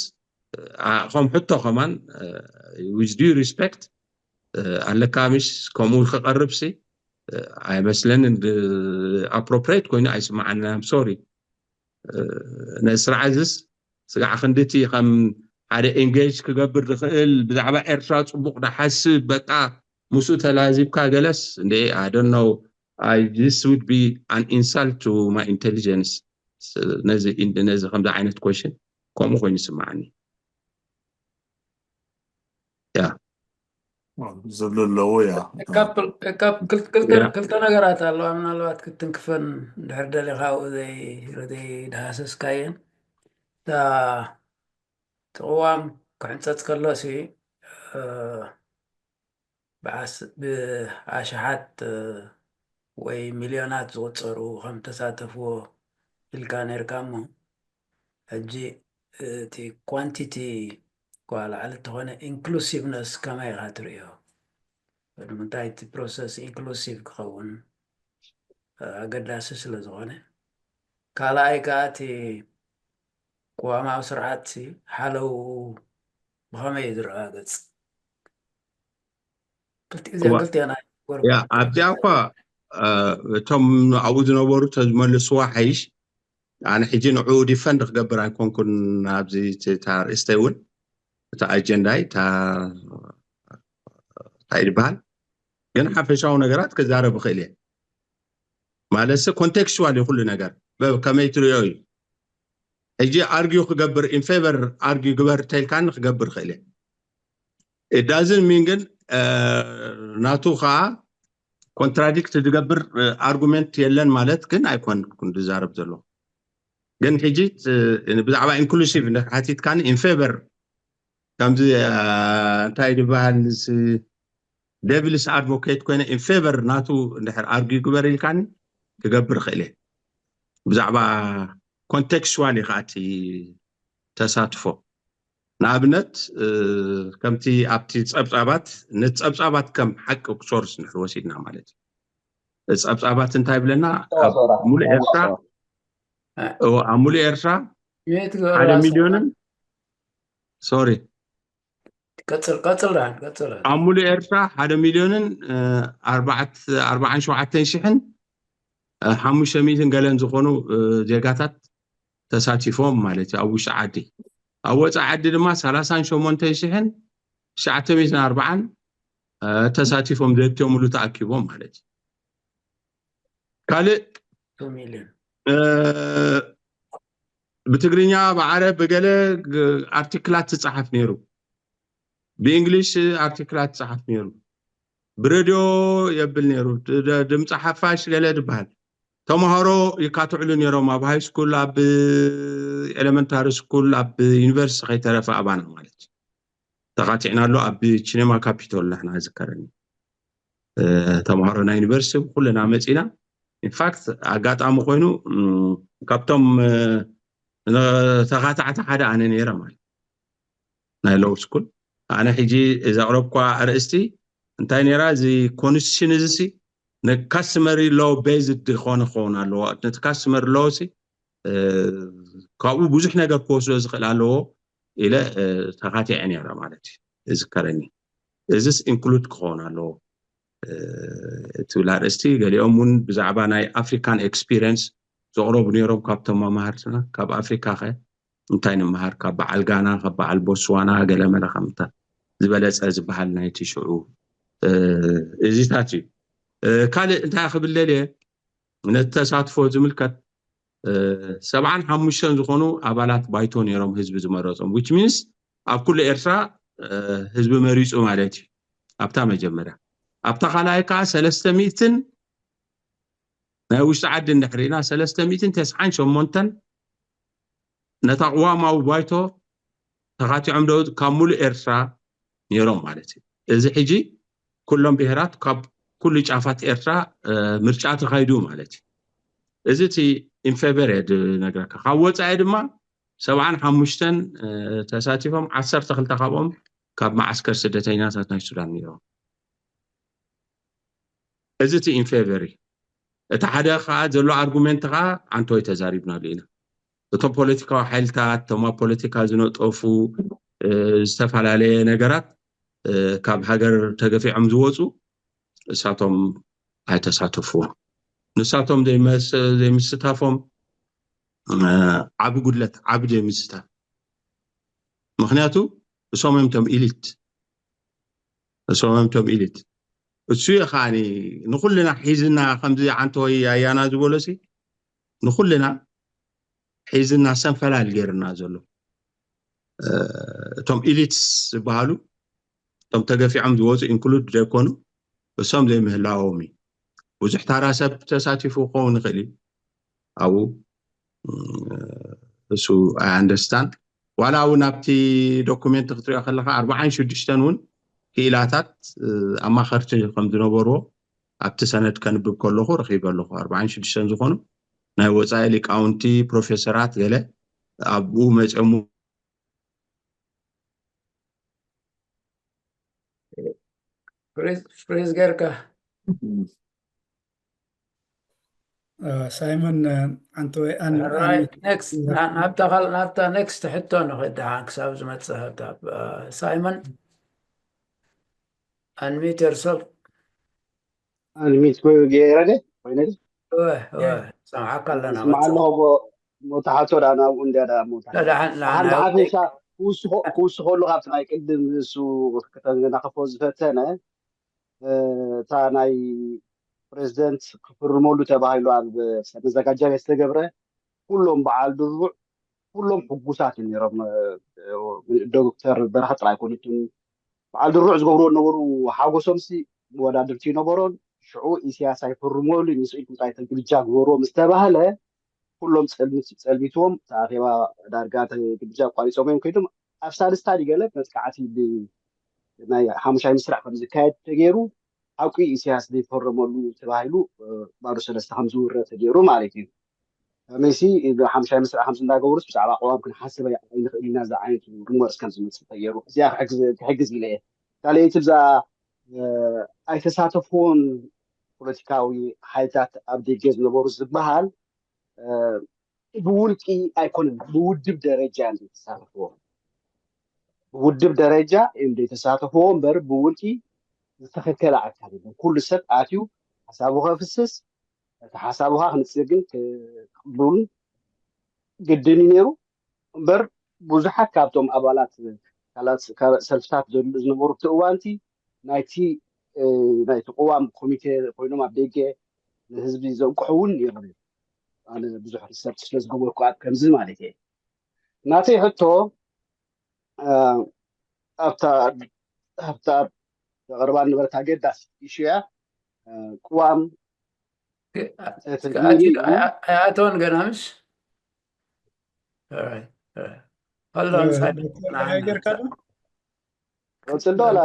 ኣ-፣ ከም ሕቶ ከማን፣ እ፣ with due respect፣ ኣለካ ምሽ? ከምኡ ክቐርብ ሲ ኣይመስለንን። ኣፕሮፕሬት ኮይኑ ኣይስማዓና። ሶሪ፣ ነዚ ስርዓት እዚስ ስጋዕ ክንድቲ ከም ሓደ ኤንጌጅ ክገብር ዝኽእል፣ ብዛዕባ ኤርትራ ጽቡቕ ዝሓስብ፣ በቃ ምስኡ ተላዚብካ ገለስ እንደ I don't know. I this would be an insult to my intelligence. ነዚ ነዚ ከምዚ ዓይነት ኮሽን ከምኡ ኮይኑ ይስምዓኒ። ያ ዝብሉ ኣለዉ። ያ ክልተ ነገራት ኣለዋ፣ ምናልባት ክትንክፈን ድሕር ደሊኻ ኣብኡ ዘይዳሃሰስካየን። እታ ተቕዋም ክሕንፀፅ ከሎ ሲ ብኣሽሓት ወይ ሚልዮናት ዝቁፀሩ ከም ተሳተፍዎ ኢልካ ነርካ እሞ፣ ሕጂ እቲ ኳንቲቲ እኳ ላዕሊ እንተኾነ ኢንክሉሲቭነስ ከመይ ኢኻ ትርእዮ? ንምንታይ እቲ ፕሮሰስ ኢንክሉሲቭ ክኸውን ኣገዳሲ ስለ ዝኾነ፣ ካልኣይ ከዓ እቲ ቅዋማዊ ስርዓት ሓለው ብኸመይ እዩ ዝረጋገፅ? ክልቲኡ እዚኣን ክልቲኣን ኣይነበርኩ። ያ ኣብዚኣ እኳ እቶም ኣብኡ ዝነበሩ ተዝመልስዋ ሓይሽ። ኣነ ሕጂ ንዕኡ ዲፈንድ ክገብር ኣይኮንኩን። ኣብዚ እቲ- እታ ርእስተይ እውን እታ ኣጀንዳይ እታ እንታይ ዝበሃል ግን ሓፈሻዊ ነገራት ክዛረብ ይኽእል እየ። ማለት ሲ ኮንቴክስቹዋል እዩ ኩሉ ነገር በብ ከመይ ትሪኦ እዩ። ሕጂ ኣርጊዩ ክገብር ኢንፌቨር ኣርጊዩ ግበር ተይልካኒ ክገብር ይኽእል እየ። ዳዝን ሚን ግን ናቱ ከዓ ኮንትራዲክት ዝገብር ኣርጉመንት የለን ማለት ግን ኣይኮንኩን ዝዛረብ ዘሎ። ግን ሕጂ ብዛዕባ ኢንክሉሲቭ ሓቲትካኒ ኢንፌቨር ከምዚ እንታይ ዝበሃል ዴቪልስ ኣድቮኬት ኮይነ ኢንፌቨር ናቱ እንድሕር ኣርጊ ግበር ኢልካኒ ክገብር ይኽእል እየ። ብዛዕባ ኮንቴክስዋል እዩ ከኣቲ ተሳትፎ። ንኣብነት ከምቲ ኣብቲ ጸብጻባት ነቲ ጸብጻባት ከም ሓቂ ሶርስ ንድሕር ወሲድና ማለት እዩ። ጸብጻባት እንታይ ይብለና? ኣብ ሙሉእ ኤርትራ እዎ፣ ኣብ ሙሉእ ኤርትራ ሓደ ሚልዮንን ሶሪ ቀጽል ቀጽል ራን ቀጽል ኣብ ሙሉእ ኤርትራ ሓደ ሚልዮንን ኣርባዓን ሸውዓተን ሽሕን ሓሙሽተ ሚእትን ገለን ዝኾኑ ዜጋታት ተሳቲፎም ማለት እዩ። ኣብ ውሽጢ ዓዲ ኣብ ወፃኢ ዓዲ ድማ ሰላሳን ሸሞንተን ሽሕን ትሽዓተ ሚእትን ኣርባዓን ተሳቲፎም ዘትዮም ሙሉ ተኣኪቦም ማለት እዩ። ካልእ ሚልዮን ብትግርኛ ብዓረብ ብገለ ኣርቲክላት ትፀሓፍ ነይሩ። ብእንግሊሽ ኣርቲክላት ትፀሓፍ ነይሩ። ብሬድዮ የብል ነይሩ። ድምፂ ሓፋሽ ገለ ዝበሃል ተምሃሮ ይካትዕሉ ነይሮም። ኣብ ሃይ ስኩል፣ ኣብ ኤሌመንታሪ ስኩል፣ ኣብ ዩኒቨርሲቲ ከይተረፈ ኣባና ማለት እዩ። ተኻቲዕና ኣሎ ኣብ ቺኔማ ካፒቶል ናሕና ዝከረኒ ተምሃሮ ናይ ዩኒቨርሲቲ ኩልና መፂና። ኢንፋክት ኣጋጣሚ ኮይኑ ካብቶም ተኻታዕቲ ሓደ ኣነ ነይረ ማለት ናይ ሎው ስኩል። ኣነ ሕጂ ዘቕረብኳ ኣርእስቲ እንታይ ነይራ? እዚ ኮንስቲቱሽን እዚ ሲ ንካስተመሪ ሎው ቤዝድ ዝኾነ ክኸውን ኣለዎ። ነቲ ካስተመሪ ሎው ሲ ካብኡ ብዙሕ ነገር ክወስዶ ዝኽእል ኣለዎ ኢለ ተኻቲዐ ነይረ ማለት እዩ። እዝከረኒ እዚስ ኢንክሉድ ክኸውን ኣለዎ ትብል ኣርእስቲ። ገሊኦም እውን ብዛዕባ ናይ ኣፍሪካን ኤክስፒሪየንስ ዘቕረቡ ነይሮም ካብቶም መማህርትና። ካብ ኣፍሪካ ከ እንታይ ንምሃር? ካብ በዓል ጋና፣ ካብ በዓል ቦትስዋና ገለመለ ከምታ ዝበለፀ ዝበሃል ናይቲ ሽዑ እዚታት እዩ። ካልእ እንታይ ክብል ደልየ ነቲ ተሳትፎ ዝምልከት ሰብዓን ሓሙሽተን ዝኾኑ ኣባላት ባይቶ ነይሮም ህዝቢ ዝመረፆም። ዊች ሚንስ ኣብ ኩሉ ኤርትራ ህዝቢ መሪፁ ማለት እዩ። ኣብታ መጀመርያ ኣብታ ካልኣይ ከዓ ሰለስተ ሚእትን ናይ ውሽጢ ዓዲ እንድሕር ኢና ሰለስተ ሚእትን ተስዓን ሸሞንተን ነታ ቅዋማዊ ባይቶ ተኻቲዖም ዶ ካብ ሙሉእ ኤርትራ ነይሮም ማለት እዩ። እዚ ሕጂ ኩሎም ብሄራት ካብ ኩሉ ጫፋት ኤርትራ ምርጫ ተኻይዱ ማለት እዩ። እዚ እቲ ኢንፌቨር እየ ዝነግረካ። ካብ ወፃኢ ድማ ሰብዓን ሓሙሽተን ተሳቲፎም ዓሰርተ ክልተ ካብኦም ካብ መዓስከር ስደተኛታት ናይ ሱዳን ነይሮም። እዚ እቲ ኢንፌቨር እዩ። እቲ ሓደ ከዓ ዘሎ ኣርጉሜንት ከዓ ዓንቶይ ተዛሪብናሉ ኢና። እቶም ፖለቲካዊ ሓይልታት እቶም ኣብ ፖለቲካ ዝነጠፉ ዝተፈላለየ ነገራት ካብ ሃገር ተገፊዖም ዝወፁ እሳቶም ኣይተሳተፍዎም። ንሳቶም ዘይምስታፎም ዓቢ ጉድለት፣ ዓቢ ዘይምስታፍ። ምክንያቱ እሶም እዮም ቶም ኢሊት፣ እሶም እዮም ቶም ኢሊት። እሱ እዩ ከዓኒ ንኩልና ሒዝና ከምዚ ዓንተወይ ኣያና ዝበሎ ሲ ንኩልና ሒዝና ሰንፈላል ገይርና ዘሎ። እቶም ኢሊትስ ዝበሃሉ እቶም ተገፊዖም ዝወፁ ኢንክሉድ ዘይኮኑ እሶም ዘይምህላዎም እዩ። ብዙሕ ታራ ሰብ ተሳቲፉ ክኸውን ይኽእል እዩ ኣብኡ። እሱ ኣይ ኣንደርስታንድ ዋላ እውን ኣብቲ ዶኩሜንት ክትሪኦ ከለካ ኣርባዓን ሽዱሽተን እውን ክኢላታት ኣማኸርቲ ከም ዝነበርዎ ኣብቲ ሰነድ ከንብብ ከለኹ ረኺበ ኣለኹ። ኣርባዓን ሽዱሽተን ዝኾኑ ናይ ወፃኢ ሊቃውንቲ ፕሮፌሰራት ገለ ኣብኡ መፅኦም ፍሪዝ ጌርካ ሳይመን ኣንተ ወይ ኔክስት ናብታ ኔክስት ሕቶ ንኽእል ደሓን ክሳብ ዝመፅእ ሳይመን ኣንሚት ዮርሰልፍ ኣንሚት ኮይኑ ገይረ ኮይነ ሰምዓካ ኣለና ስማዕ ኣለኹ ሞ ተሓቶ ዳ ናብኡ እንድያ ዳ ሞ ተሓቶ ደሓን ሓንቲ ሓፈሻ ክውስኸሉ ካብቲ ናይ ቅድም ንሱ ከተናኸፎ ዝፈተነ እታ ናይ ፕሬዚደንት ክፍርመሉ ተባሂሉ ኣብ መዘጋጃ ቤት ዝተገብረ ኩሎም በዓል ድሩዕ ኩሎም ሕጉሳት እዮም ነይሮም። ዶክተር በረኸት ጥራይ ኣይኮኑትን በዓል ድሩዕ ዝገብርዎ ነበሩ ሓጎሶምሲ መወዳድርቲ ይነበሮን ሽዑ ኢሳያስ ኣይፈርመሉ ንስኢልኩም ጥራይ ግብጃ ግበርዎ ምስ ተባህለ ኩሎም ጸልሚት ጸልሚትዎም ተኣኼባ ዳርጋ ግብጃ ኣቋሪጾም እዮም ከይዶም ኣብ ሳልስታ ዲገለ መጥቃዕቲ ናይ ሓሙሻይ ምስራዕ ከም ዝካየድ ተገይሩ ሓቂ ኢሳያስ ዘይፈረመሉ ተባሂሉ ባዶ ሰለስተ ከም ዝውረ ተገይሩ ማለት እዩ። ከመይሲ ሓሙሻይ ምስራዕ ከም ዝናገበሩስ ብዛዕባ ቅዋም ክንሓስብ ኣይንኽእል ኢና ዝዓይነቱ ርሞርስ ከም ዝመፅእ ተገይሩ እዚኣ ክሕግዝ ኢለ እየ። ካልኣይቲ ብዛ ኣይተሳተፍዎን ፖለቲካዊ ሓይልታት ኣብ ደገ ዝነበሩ ዝበሃል ብውልቂ ኣይኮነን ብውድብ ደረጃ እዮም ዘይተሳተፍዎ ብውድብ ደረጃ እዮም ዘይተሳተፍዎ እምበር ብውልቂ ዝተኸከለ ኣካል የለን ኩሉ ሰብ ኣትዩ ሓሳቡ ከፍስስ እቲ ሓሳቡ ከዓ ክንፅር ግን ክቅብሉን ግድን እዩ ነይሩ እምበር ብዙሓት ካብቶም ኣባላት ካልኣት ሰልፍታት ዝነበሩ እቲ እዋንቲ ናይቲ ናይቲ ቅዋም ኮሚቴ ኮይኖም ኣብ ደገ ንህዝቢ ዘንቅሑ እውን ይረኣዩ ኣነ ብዙሕ ሪሰርች ስለ ዝገበርኩ ኣብ ከምዚ ማለት እየ ናተይ ሕቶ ኣብታ ኣብታ ዘቐርባ ንበረት ኣገዳስ ኢሹ እያ ቅዋም ኣይኣተወን ገና ምሽ ጌርካ ዶ ቀፅል ዶ ኣላ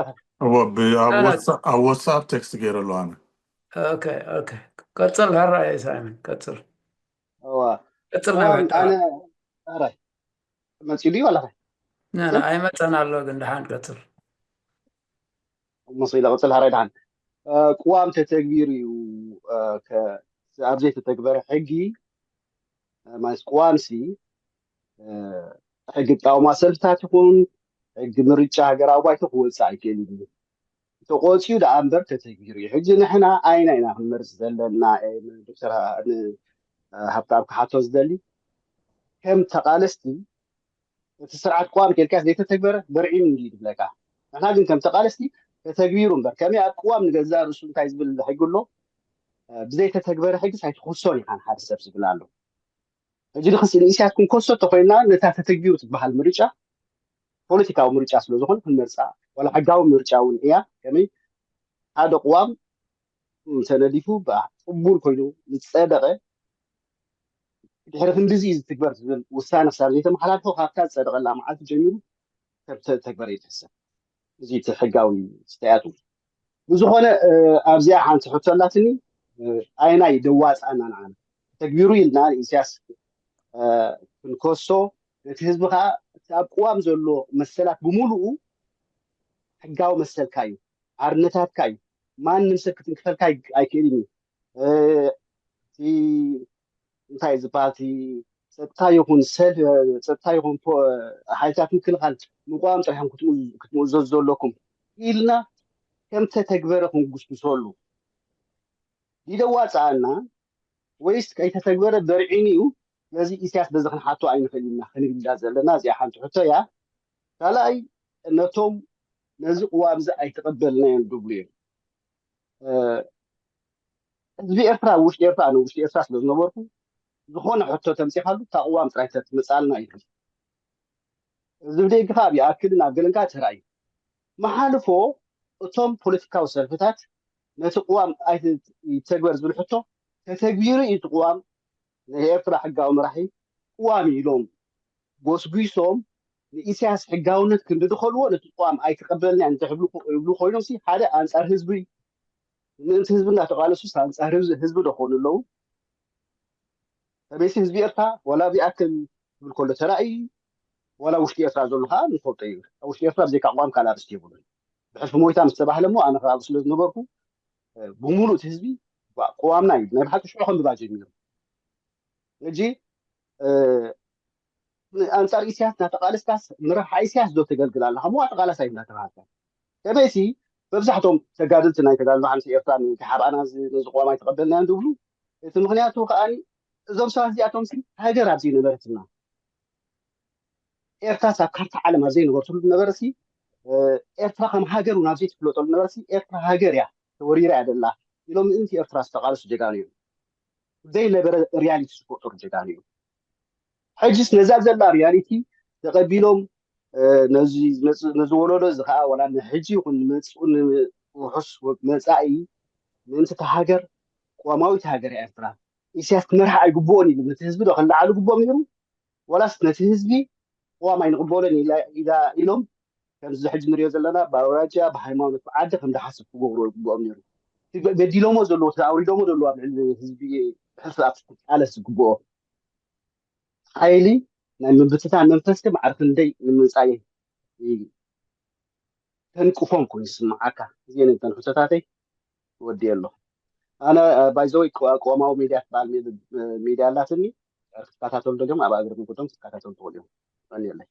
ኣብ ወሳብ ቴክስት ገይረ ኣለዋነ ቀፅል ሀራ ሳይመን ቀፅል እዋ ቀፅል እዋ ኣነ ኣራይ መፂኡ ድዩ ኣላ ኣይመፀን ኣሎ ግን ደሓን ቀፅል መፅኡ ኢለ ቀፅል ሀራይ ደሓን ቅዋም ተተግቢሩ እዩ ኣብ ዘይተተግበረ ሕጊ ማለት ቅዋምሲ ሕጊ ቃውማ ሰልፍታት ይኹን ሕጊ ምርጫ ሃገራዊ ባይቶ ክወፅእ ኣይክእል እዩ ተቆፅዩ ደኣ እምበር ተተግቢሩ እዩ ሕጂ ንሕና ኣይና ኢና ክንመርፅ ዘለና ዶክተር ሃብተኣብ ክሓቶ ዝደሊ ከም ተቃለስቲ እቲ ስርዓት ቅዋም ኬልካስ ዘይተተግበረ በርዒኑ እንዲ ዝብለካ ንሕና ግን ከም ተቃለስቲ ተተግቢሩ እምበር ከመይ ኣብ ቅዋም ንገዛእ ርእሱ እንታይ ዝብል ሕጊ ኣሎ ብዘይተተግበረ ሕጊስ ኣይትኸሶን ኢኻ ንሓደ ሰብ ዝብል ኣሎ ሕጂ ንክስ ንኢሳያስ ክንከሶ ተኮይና ነታ ተተግቢሩ ትበሃል ምርጫ ፖለቲካዊ ምርጫ ስለ ዝኾነ ክንመርፃ ዋላ ሕጋዊ ምርጫ እውን እያ ከመይ ሓደ ቅዋም ተነዲፉ ቅቡል ኮይኑ ዝፀደቐ ድሕሪ ክንድዚ እዩ ዝትግበር ዝብል ውሳነ ክሳብ ዘይተመሓላልፎ ካብታ ዝፀደቐላ መዓልቲ ጀሚሩ ተግበር ይትሕሰብ እዚ እቲ ሕጋዊ ስተያቱ ብዝኾነ ኣብዚኣ ሓንቲ ሕቶ ኣላትኒ ኣይናይ ደዋፃና ንዓና ተግቢሩ ኢልና ንኢሳያስ ክንከሶ ነቲ ህዝቢ ከዓ እቲ ኣብ ቅዋም ዘሎ መሰላት ብምሉኡ ሕጋዊ መሰልካ እዩ ሓርነታትካ እዩ ማንም ሰብ ክትንክፈልካ ኣይክእልን እዩ እቲ እንታይ ዝበሃል እቲ ፀጥታ ይኹን ሰልፍ ፀጥታ ይኹን ሓይልታት ምክልኻል ምቋም ጥራሕ ክትምእዘዙ ዘለኩም ኢልና ከም ተተግበረ ክንጉስጉሰሉ ይደዋፅኣና ወይስ ከይተተግበረ በርዒኑ እዩ? ስለዚ ኢሳያስ በዚ ክንሓቶ ኣይንኽእል ኢና ክንብል ኢና ዘለና። እዚኣ ሓንቲ ሕቶ እያ። ካልኣይ፣ ነቶም ነዚ ቅዋም እዚ ኣይተቐበልናዮን ዝብሉ እዮም። ህዝቢ ኤርትራ ኣብ ውሽጢ ኤርትራ፣ ኣነ ውሽጢ ኤርትራ ስለ ዝነበርኩ፣ ዝኾነ ሕቶ ተምፂኻሉ እታ ቅዋም ጥራይ ተትመፃልና እዩ። እዚ ብደግኻ ኣብ ይኣክልን ኣብ ገለንካ ተራእዩ። መሓልፎ እቶም ፖለቲካዊ ሰልፍታት ነቲ ቅዋም ኣይትተግበር ዝብል ሕቶ ተተግቢሩ እዩ። እቲ ቅዋም ናይ ኤርትራ ሕጋዊ መራሒ ቅዋም ኢሎም ጎስጒሶም ንኢሳያስ ሕጋውነት ክንዲ ድኸልዎ ነቲ ቅዋም ኣይተቐበልናን እንተሕብሉ ይብሉ ኮይኖም ሲ ሓደ ኣንጻር ህዝቢ ምእንቲ ህዝቢ እናተቓለሱስ ኣንጻር ህዝቢ ህዝቢ ደኾኑ ኣለዉ። ከመይሲ ህዝቢ ኤርትራ ዋላ ኣብዚኣክል ክብል ከሎ ተራእዩ ዋላ ውሽጢ ኤርትራ ዘሎ ከዓ ንፈልጦ እዩ። ኣብ ውሽጢ ኤርትራ ብዘይካ ቅዋም ካልእ ኣርእስቲ የብሉን። ብሕልፊ ሞይታ ምስ ተባህለ እሞ ኣነ ከባቢ ስለ ዝነበርኩ ብሙሉእ እቲ ህዝቢ ቅዋምና እዩ ናይ ብሓቂ ሽዑ ከንብባ ጀሚሩ። ሕጂ ኣንጻር ኢሳያስ እናተቃለስካስ ንረብሓ ኢሳያስ ዶ ተገልግል ኣለኻ? እሞ ተቃላሳይ እናተባሃልካ ከመይሲ መብዛሕቶም ተጋደልቲ ናይ ተጋድሎ ሓንሲ ኤርትራ ንሓብኣና ነዚ ቅዋም ኣይተቐበልናዮን ዝብሉ እቲ ምክንያቱ ከዓኒ እዞም ሰባት እዚኣቶም ሲ ሃገር ኣብ ዘይነበረትና ኤርትራ ሳብ ካርታ ዓለም ኣብ ዘይነበርትሉ ነበረ ሲ ኤርትራ ከም ሃገር እውን ኣብ ዘይትፍለጠሉ ነበረ ሲ ኤርትራ ሃገር እያ ተወሪራ እያ ደላ ኢሎም ምእንቲ ኤርትራ ዝተቃለሱ ጀጋኑ እዮም። ዘይነበረ ሪያሊቲ ዝፈጠሩ ጀጋኑ እዮም። ሕጅስ ነዛ ዘላ ሪያሊቲ ተቐቢሎም ነዚ ወለዶ እዚ ከዓ ዋላ ንሕጂ ይኹን ንመፅኡ ንውሑስ መፃኢ ምእንቲ እታ ሃገር ቅዋማዊት ሃገር ኤርትራ ኢሳያስ ክመርሓ ኣይግብኦን ኢሉ ነቲ ህዝቢ ዶ ከለዓሉ ግብኦም ነይሩ? ዋላስ ነቲ ህዝቢ ቅዋም ኣይንቕበሎን ኢሎም ከምዚ ሕጂ ንሪኦ ዘለና ብኣውራጃ ብሃይማኖት ብዓዲ ከም ዝሓስብ ክገብሩ ግብኦም ነይሩ። ገዲሎሞ ዘለዎ ኣውሪዶሞ ዘለዎ ኣብ ልዕሊ ህዝቢ ብሕልፊ ኣብ ቃለስ ዝግብኦ ሓይሊ ናይ ምብትታን መንፈስቲ ማዕረ ክንደይ ንምንፃይ ተንቅፎም ኮይኑ ይስምዓካ። እዚአን እተን ሕቶታተይ ወዲ ኣሎ ኣነ ባይዘወይ ቅዋማዊ ሚድያ ትበሃል ሚድያ ኣላትኒ ክትከታተሉ ደሊኹም ኣብ ኣገር ምቁቶም ክትከታተሉ ትኽእሉ እዮም። ቀንየለይ።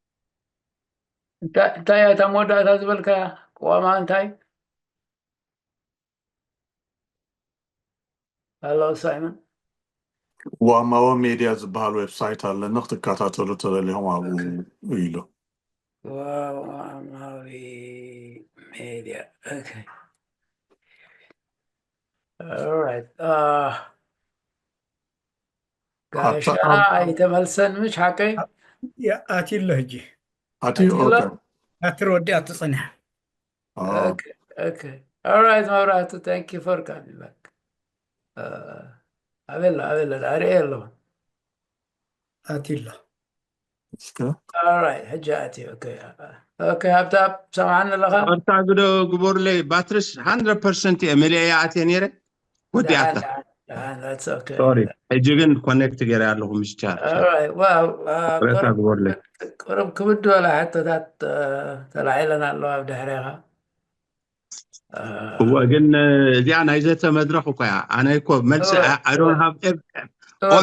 እንታይ እያ እታ መወዳእታ ዝበልካ ቅዋማ እንታይ ኣሎ ሳይመን? ዋማዎ ሜድያ ዝበሃል ዌብሳይት ኣለኒ ክትከታተሉ ተደሊኹም ኣብኡ ኢሉ። ዋማዊ ሜድያ ጋሻ ኣይተመልሰን ምሽ ሓቀይ ኣትዩ ኣሎ ሕጂ ኣትዩ ኣትር ወዲኣ ትፅንሕ ኦራይት መብራህቱ thank you for coming back ኣበሎ ኣበሎ ዳርኤ ኣሎ ኣትዩ ኣሎ እስከ ኦራይት ሕጂ ኣትዩ ኦኬ ሃብታም ሰማዕኒ ኣለኻ ቅርታ ግዶ ግበሩለይ ባትርስ hundred percent እየ መሊአ እያ ኣትየ ነይረ ወዲኣታ ሶሪ ሕጂ ግን ኮኔክት ገይረ ኣለኹ ምስ ቻት ቅረታ ግበሩለይ ቅርብ ክብድ በላ ሕቶታት ተላዒለን ኣለዋ ኣብ ድሕሬኻ እወ ግን እዚኣ ናይ ዘተ መድረክ እኮ እያ ኣነ እኮ መልሲ I don't have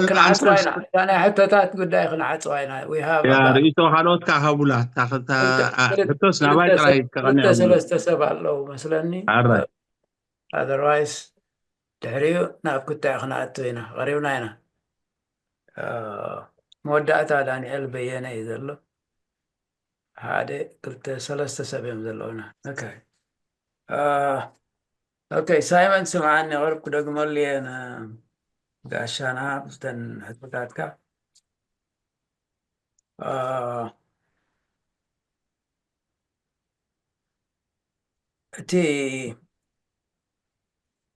ክንዓፅዋ ኢና እዛ ናይ ሕቶታት ጉዳይ ክንዓፅዋ ኢና ርእይቶ ካልኦት ከዓ ሃቡላ ሕቶስ ናባይ ጥራይ ክልተ ሰለስተ ሰብ ኣለዉ መስለኒ otherwise ድሕሪኡ ናብ ክታይ ክንኣቱ ኢና ቀሪብና ኢና መወዳእታ ዳንኤል በየነ እዩ ዘሎ ሓደ ክልተ ሰለስተ ሰብ እዮም ዘለውና ኦኬ ሳይመን ስምዓኒ ቅርብ ክደግመሉ እየ ጋሻና ብዝተን ሕቶታትካ እቲ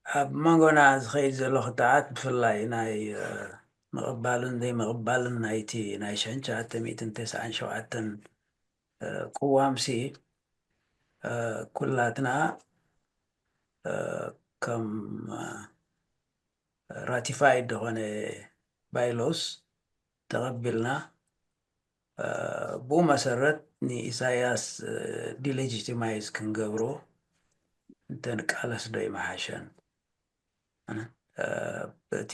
ኣብ መንጎና ዝኸይድ ዘሎ ክትዓት ብፍላይ ናይ ምቕባልን ዘይምቕባልን ናይቲ ናይ ሽሕን ትሽዓተ ሚእትን ተስዓን ሸውዓተን ቅዋምሲ ኩላትና ከም ratified ዝኾነ bylaws ተቐቢልና ብኡ መሰረት ንኢሳያስ delegitimize ክንገብሮ እንተንቃለስ ዶ ይመሓሸን እቲ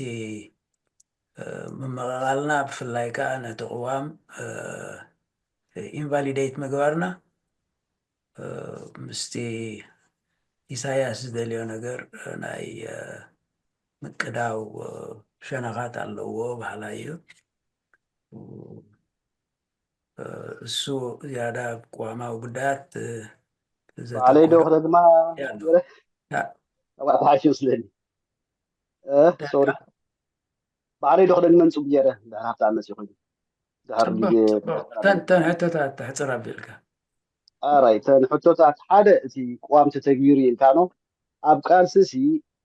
ምምቕቓልና ብፍላይ ከዓ ነቲ ቅዋም invalidate ምግባርና ምስቲ ኢሳያስ ዝደልዮ ነገር ናይ ምቅዳው ሸነኻት ኣለዎ በሃላይ እዩ። እሱ ዝያዳ ቅዋማዊ ጉዳያት ባዕለይ ዶ ክደግማ ተሓሽ ይመስለኒ። ሶሪ፣ ባዕለይ ዶ ክደግመ ንፅቡ ገይረ ድሕር ሃብታ መፂ ኮይኑ ድሕር ግዜ ተን ሕቶታት ተሕፅር ኣቢልካ ኣራይ ተን ሕቶታት ሓደ እቲ ቅዋም ተተግቢሩ ኢልካ ነው። ኣብ ቃልሲ ሲ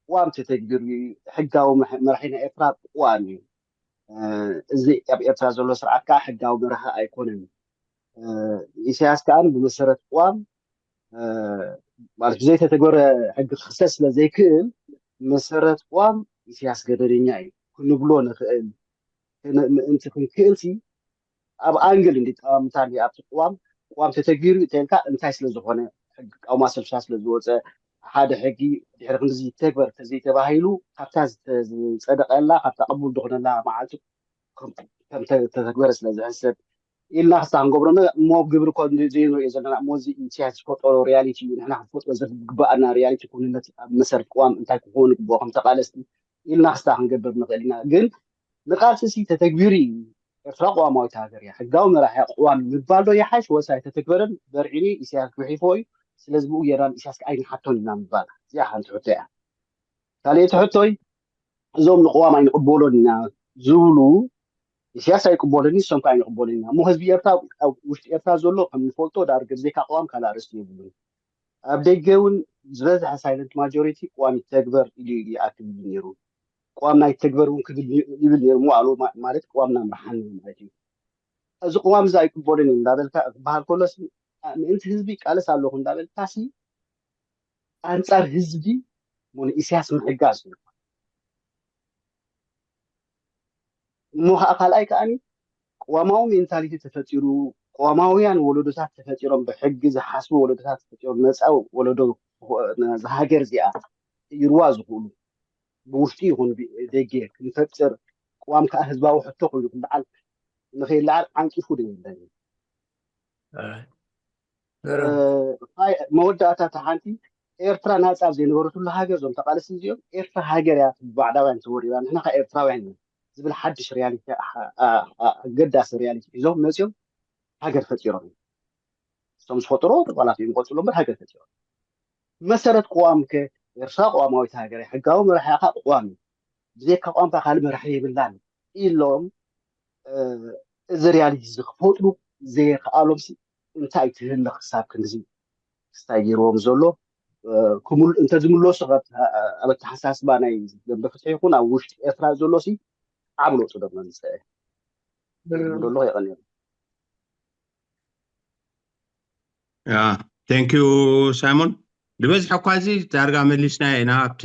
ቅዋም ተተግቢሩ እዩ። ሕጋዊ መራሒ ናይ ኤርትራ ቅዋም እዩ። እዚ ኣብ ኤርትራ ዘሎ ስርዓት ከዓ ሕጋዊ መራሒ ኣይኮነን። ኢሳያስ ከዓ ብመሰረት ቅዋም ማለት ብዘይተተግበረ ሕጊ ክኽሰስ ስለ ዘይክእል ብመሰረት ቅዋም ኢሳያስ ገበነኛ እዩ ክንብሎ ንኽእል። ምእንቲ ክንክእል ሲ ኣብ ኣንግል እንዲ ጠማምታ እንዲ ኣብቲ ቅዋም ቅዋም ተተግቢሩ እንተልካ እንታይ ስለ ዝኾነ ሕጊ ቃውማ ሰልፍሳ ስለ ዝወፀ ሓደ ሕጊ ድሕሪ ክንዲ ይተግበር ተዘይተባሂሉ ካብታ ዝፀደቀላ ካብታ ቅቡል ዝኾነላ መዓልቲ ከም ተተግበረ ስለ ዝሕሰብ ኢልና ክስታ ክንገብሮ እሞ ግብሪ እኮ ዘይንሪኦ ዘለና እሞ እዚ ኢሳያስ ዝፈጠሮ ሪያሊቲ እዩ። ንሕና ክንፈጥሮ ዝግባኣና ሪያሊቲ ኩንነት ኣብ መሰረት ቅዋም እንታይ ክኸውን ግብኦ ከም ተቃለስቲ ኢልና ክስታ ክንገብር ንኽእል ኢና። ግን ንቃልሲ ሲ ተተግቢሩ እዩ። ኤርትራ ቅዋማዊት ሃገር እያ። ሕጋዊ መራሒ ቅዋም ምባል ዶ ይሓሽ ወይስ ኣይተተግበረን በርዒኒ ኢሳያስ ጉሒፎ እዩ። ስለዚ ብኡ ጌርና ንኢሳያስ ኣይንሓቶን ኢና ምባል እዚኣ ሓንቲ ሕቶ እያ። ካልኣይቲ ሕቶይ እዞም ንቅዋም ኣይንቅበሎን ኢና ዝብሉ ኢሳያስ ኣይቅበሎን ንሶም ከዓ ኣይንቅበሎን ኢና እሞ ህዝቢ ኤርትራ ኣብ ውሽጢ ኤርትራ ዘሎ ከም ንፈልጦ ዳርገ ብዘይካ ቅዋም ካልእ ኣርእስቲ የብሉን። ኣብ ደገ እውን ዝበዝሐ ሳይለንት ማጆሪቲ ቅዋም ይተግበር ኢሉ ይኣክል ይብል ነይሩ። ቅዋም ናይ ተግበር እውን ክብል ይብል ነይሩ። መዋዕሉ ማለት ቅዋም እናምርሓን ማለት እዩ። እዚ ቅዋም እዚ ኣይቅበልን እዩ እንዳበልካ ክበሃል ከሎስ ምእንቲ ህዝቢ ይቃለስ ኣለኹ እንዳበልካሲ ኣንጻር ህዝቢ ንኢሳያስ ምሕጋዝ እዩ። እሞ ከዓ ካልኣይ ከዓኒ ቅዋማዊ ሜንታሊቲ ተፈጢሩ፣ ቅዋማውያን ወለዶታት ተፈጢሮም፣ ብሕጊ ዝሓስቡ ወለዶታት ተፈጢሮም፣ መፃኢ ወለዶ ዝሃገር እዚኣ ይርዋ ዝኽእሉ ብውሽጢ ይኹን ደገ ክንፈጥር፣ ቅዋም ከዓ ህዝባዊ ሕቶ ኮይኑ ክበዓል ንኸይለዓል ዓንቂፉ ዶ የለን? መወዳእታ እታ ሓንቲ ኤርትራ ናፃ ኣብ ዘይነበረትሉ ሃገር እዞም ተቃለስቲ እዚኦም ኤርትራ ሃገር እያ ብባዕዳውያን ተወሪራ ንሕና ከዓ ኤርትራውያን ኢና ዝብል ሓድሽ ሪያሊቲ ኣገዳሲ ሪያሊቲ ሒዞም መፅኦም ሃገር ፈጢሮም እዮም። እቶም ዝፈጥሮ ተቋላት እዮም ይቆፅሉ እምበር ሃገር ፈጢሮም። መሰረት ቅዋም ከ ኤርትራ ቅዋማዊት ሃገር እያ፣ ሕጋዊ መራሒ ከዓ ቅዋም እዩ፣ ብዘይካ ቅዋምካ ካልእ መራሒ የብላን ኢሎም እዚ ሪያሊቲ እዚ ክፈጥሩ ዘየከኣሎም እንታይ ትህልኽ ክሳብ ክንድዚ ክስታይ ገይርዎም ዘሎ እንተዝምለሱ ኣብ ኣተሓሳስባ ናይ ደንበ ፍትሒ ይኹን ኣብ ውሽጢ ኤርትራ ዘሎ ሲ ዓብ ለውጢ ዶ መምፅአ ዶ ኣለኹ የቐንየሉ። ቴንክ ዩ ሳይሞን። ዝበዝሐ እኳ እዚ ዳርጋ መሊስና ኢና ኣብቲ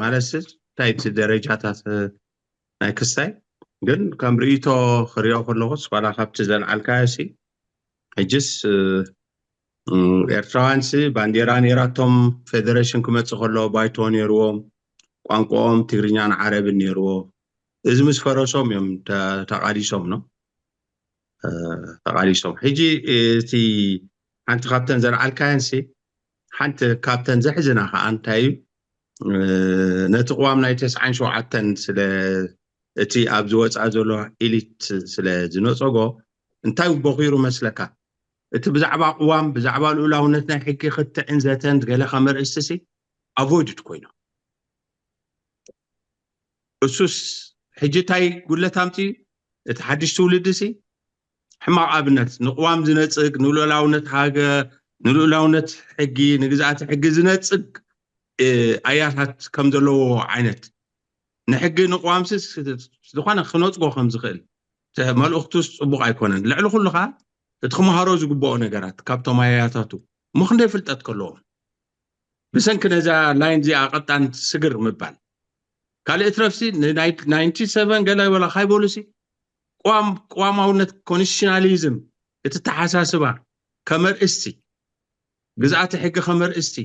ማለት እንታይ እቲ ደረጃታት ናይ ክስታይ ግን ከም ርእይቶ ክሪኦ ከለኹስ ዋላ ካብቲ ዘልዓልካዮ ሲ ሕጅስ ኤርትራውያን ሲ ባንዴራ ነይራቶም ፌደሬሽን ክመፅእ ከሎ ባይቶ ነይርዎም ቋንቋኦም ትግርኛን ዓረብን ነይርዎ። እዚ ምስ ፈረሶም እዮም ተቃሊሶም ነው ተቃሊሶም። ሕጂ እቲ ሓንቲ ካብተን ዘልዓልካየን ሲ ሓንቲ ካብተን ዘሕዝና ከዓ እንታይ እዩ ነቲ ቅዋም ናይ ተስዓን ሸውዓተን ስለ እቲ ኣብ ዝወፃ ዘሎ ኢሊት ስለ ዝነፀጎ እንታይ በኺሩ መስለካ? እቲ ብዛዕባ ቅዋም ብዛዕባ ልኡላውነት ናይ ሕጊ ክትዕን ዘተን ገለ ከመርእስቲ ሲ ኣቮይድድ ኮይኖም እሱስ ሕጂ እንታይ ጉድለት ኣምፅኡ? እቲ ሓድሽ ትውልዲ ሲ ሕማቕ ኣብነት ንቅዋም ዝነፅግ ንልኡላውነት ሃገር ንልኡላውነት ሕጊ ንግዝኣተ ሕጊ ዝነፅግ ኣያታት ከም ዘለዎ ዓይነት ንሕጊ ንቅዋምሲ ዝኾነ ክነፅጎ ከም ዝኽእል መልእኽቱስ ፅቡቕ ኣይኮነን። ልዕሊ ኩሉ ከዓ እቲ ክመሃሮ ዝግብኦ ነገራት ካብቶም ኣያታቱ ምኽንደይ ፍልጠት ከለዎም ብሰንኪ ነዛ ላይን እዚኣ ቀጣን ስግር ምባል ካልእ ትረፍሲ ናይንቲ ሰቨን ገለ ወላ ካይበሉሲ ቅዋም ቅዋማውነት ኮንስቲቱሽናሊዝም እቲ ተሓሳስባ ከመርእስቲ ግዝኣተ ሕጊ ከመርእስቲ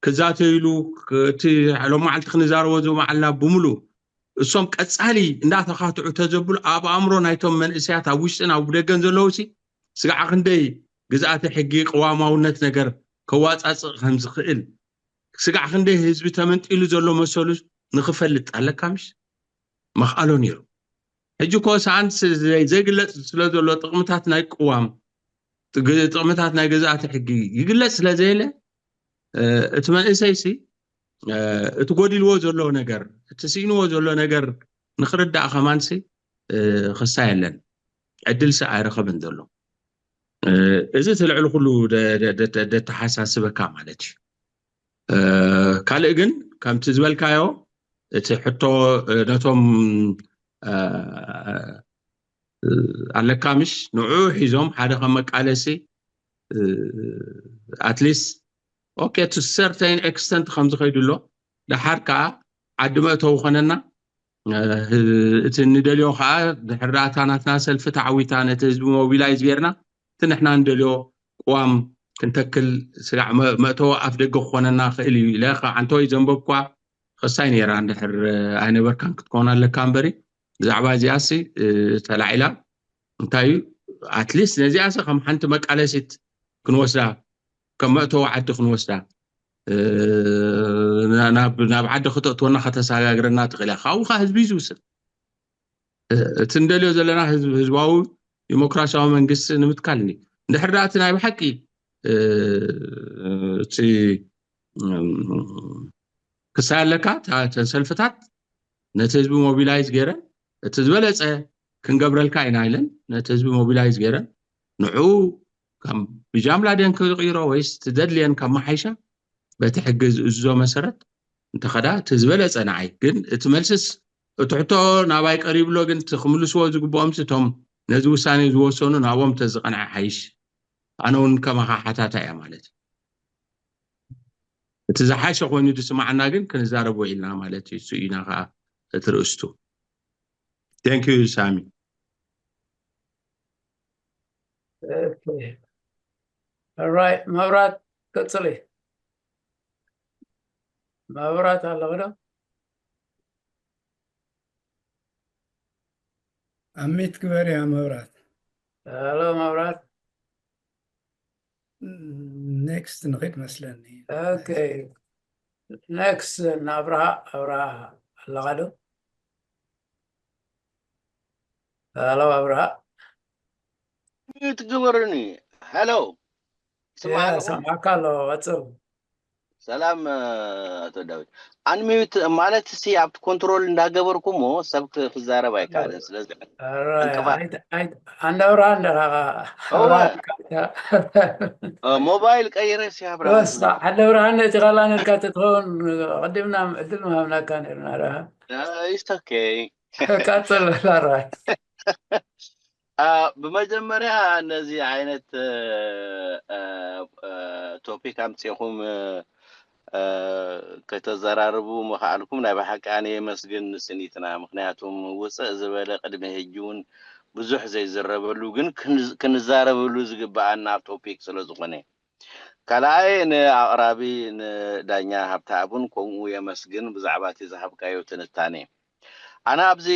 ክዛተይሉ እቲ ሎም መዓልቲ ክንዛረቦ ዝመዓልና ብምሉ እሶም ቀፃሊ እንዳተኻትዑ ተዘብሉ ኣብ ኣእምሮ ናይቶም መንእሰያት ኣብ ውሽጥን ኣብ ደገን ዘለውሲ ስጋዓ ክንደይ ግዝኣተ ሕጊ ቅዋማውነት ነገር ከዋፃፅእ ከም ዝኽእል ስጋዕ ክንደይ ህዝቢ ተመንጢሉ ዘሎ መሰሉ ንኽፈልጥ ኣለካ ምሽ? መኽኣሎ ነይሩ። ሕጂ እኮ ሰኣን ስ- ዘይ- ዘይግለፅ ስለ ዘሎ ጥቕምታት ናይ ቅዋም ጥግ- ጥቕምታት ናይ ግዝኣተ ሕጊ ይግለፅ ስለ ዘየለ እ፣ እቲ መንእሰይሲ እ፣ እቲ ጎዲልዎ ዘሎ ነገር እቲ ስኢንዎ ዘሎ ነገር ንክርዳእ ከማንሲ እ፣ ክሳ የለን ዕድልሲ ኣይረኸብን ዘሎ እ፣ እዚ እቲ ልዕሊ ኩሉ ደ- ደ- ደ- ደ- ደተሓሳስበካ ማለት እዩ እ፣ ካልእ ግን ከምቲ ዝበልካዮ እቲ ሕቶ እ፣ ነቶም እ፣ ኣለካ ምሽ ንዑ ሒዞም ሓደ ከም መቃለሲ ኣትሊስት ኦኬ ቱ ሰርተይን ኤክስተንት ከም ዝኸይዱ ኣሎ ደሓር ከዓ ዓዲ መእተዊ ኮነና እ፣ እቲ ንደልዮ ከዓ ድሕር ዳኣ እታ ናትና ሰልፊ ተዓዊታ ነቲ ህዝቢ ሞቢላይዝ ጌርና እቲ ንሕና ንደልዮ ቅዋም ክንተክል ስጋዕ መ- መእተዊ ኣፍ ደገ ክኾነና ክእል እዩ ኢለ ከዓ ዓንተወይ ዘንበብኳ ክሳይ ነይራ እንድሕር ኣይነበርካን ክትኮን ኣለካ እምበሪ ብዛዕባ እዚኣሲ እ፣ ተላዒላ እንታይ እዩ ኣትሊስት ነዚኣሲ ከም ሓንቲ መቃለሲት ክንወስዳ ከም መእተዊ ዓዲ ክንወስዳ እ፣ ናብ ናብ ዓዲ ክተእትወና ከተሰጋግረና ትኽእል እያ ካብኡ ከዓ ህዝቢ እዩ ዝውስን እ፣ እቲ ንደልዮ ዘለና ህዝብ- ህዝባዊ ዲሞክራሲያዊ መንግስቲ ንምትካል ኒ እንድሕር ዳኣ እቲ ናይ ብሓቂ እ፣ እቲ እም፣ ክሳይ ኣለካ እታ- እተን ሰልፍታት ነቲ ህዝቢ ሞቢላይዝ ገይረን እቲ ዝበለፀ ክንገብረልካ ኢና ኢለን ነቲ ህዝቢ ሞቢላይዝ ገይረን ንዑ ከም ብጃምላ ድየን ክቕይሮ ወይስ ትደድልየን ካብ መሓይሻ በቲ ሕጊ ዝእዝዞ መሰረት እንተኸዳ እቲ ዝበለፀ ንዓይ ግን እቲ መልስስ እቲ ሕቶ ናባይ ቀሪብሎ ግን እቲ ክምልስዎ ዝግብኦም እቶም ነዚ ውሳኔ ዝወሰኑ ናብኦም ተዝቐንዐ ሓይሽ ኣነ እውን ከማኻ ሓታታ እያ ማለት እዩ እቲ ዝሓሸ ኮይኑ ዝስማዓና ግን ክንዛረብ ውዒልና ማለት እዩ እሱ ኢና ከዓ እቲ ርእስቱ thank you ሳሚ ራይት መብራት ቀፅሊ መብራት ኣለኽዶ ኣሚት ግበርያ መብራት ሄሎ መብራት ኔክስት ንኽድ መስለኒ ኦኬ ኔክስት ንኣብርሃ ኣብርሃ ኣለኻ ዶ ሄሎ ኣብርሃ ሚዩት ግበርኒ ሄሎ ሰማዕካ ኣሎ ቀፅል ሰላም ኣቶ ዳዊት ኣንሚዩት ማለት ሲ ኣብቲ ኮንትሮል እንዳገበርኩ ሞ ሰብ ክዛረብ ኣይከኣልን ስለዚ ኣንዳውራ እንደኻ ሞባይል ቀይረ ሲያብራ ሓደ ብርሃን እቲ ካላ ነልካ ተትኸውን ቅድምና ዕድል ምሃብናካ ነርና ኢስቶኬ ቀፅል ላራይ ብመጀመርያ እነዚ ዓይነት ቶፒክ ኣምፂኹም ከተዘራርቡ ምኽኣልኩም ናይ ብሓቂ ኣነ የመስግን ንስኒትና ምክንያቱም ውፅእ ዝበለ ቅድሚ ሕጂ እውን ብዙሕ ዘይዝረበሉ ግን ክንዛረበሉ ዝግበኣና ቶፒክ ስለዝኾነ ካልኣይ ንኣቕራቢ ንዳኛ ሃብተኣብን ከምኡ የመስግን ብዛዕባ እቲ ዝሃብካዮ ትንታኔ ኣነ ኣብዚ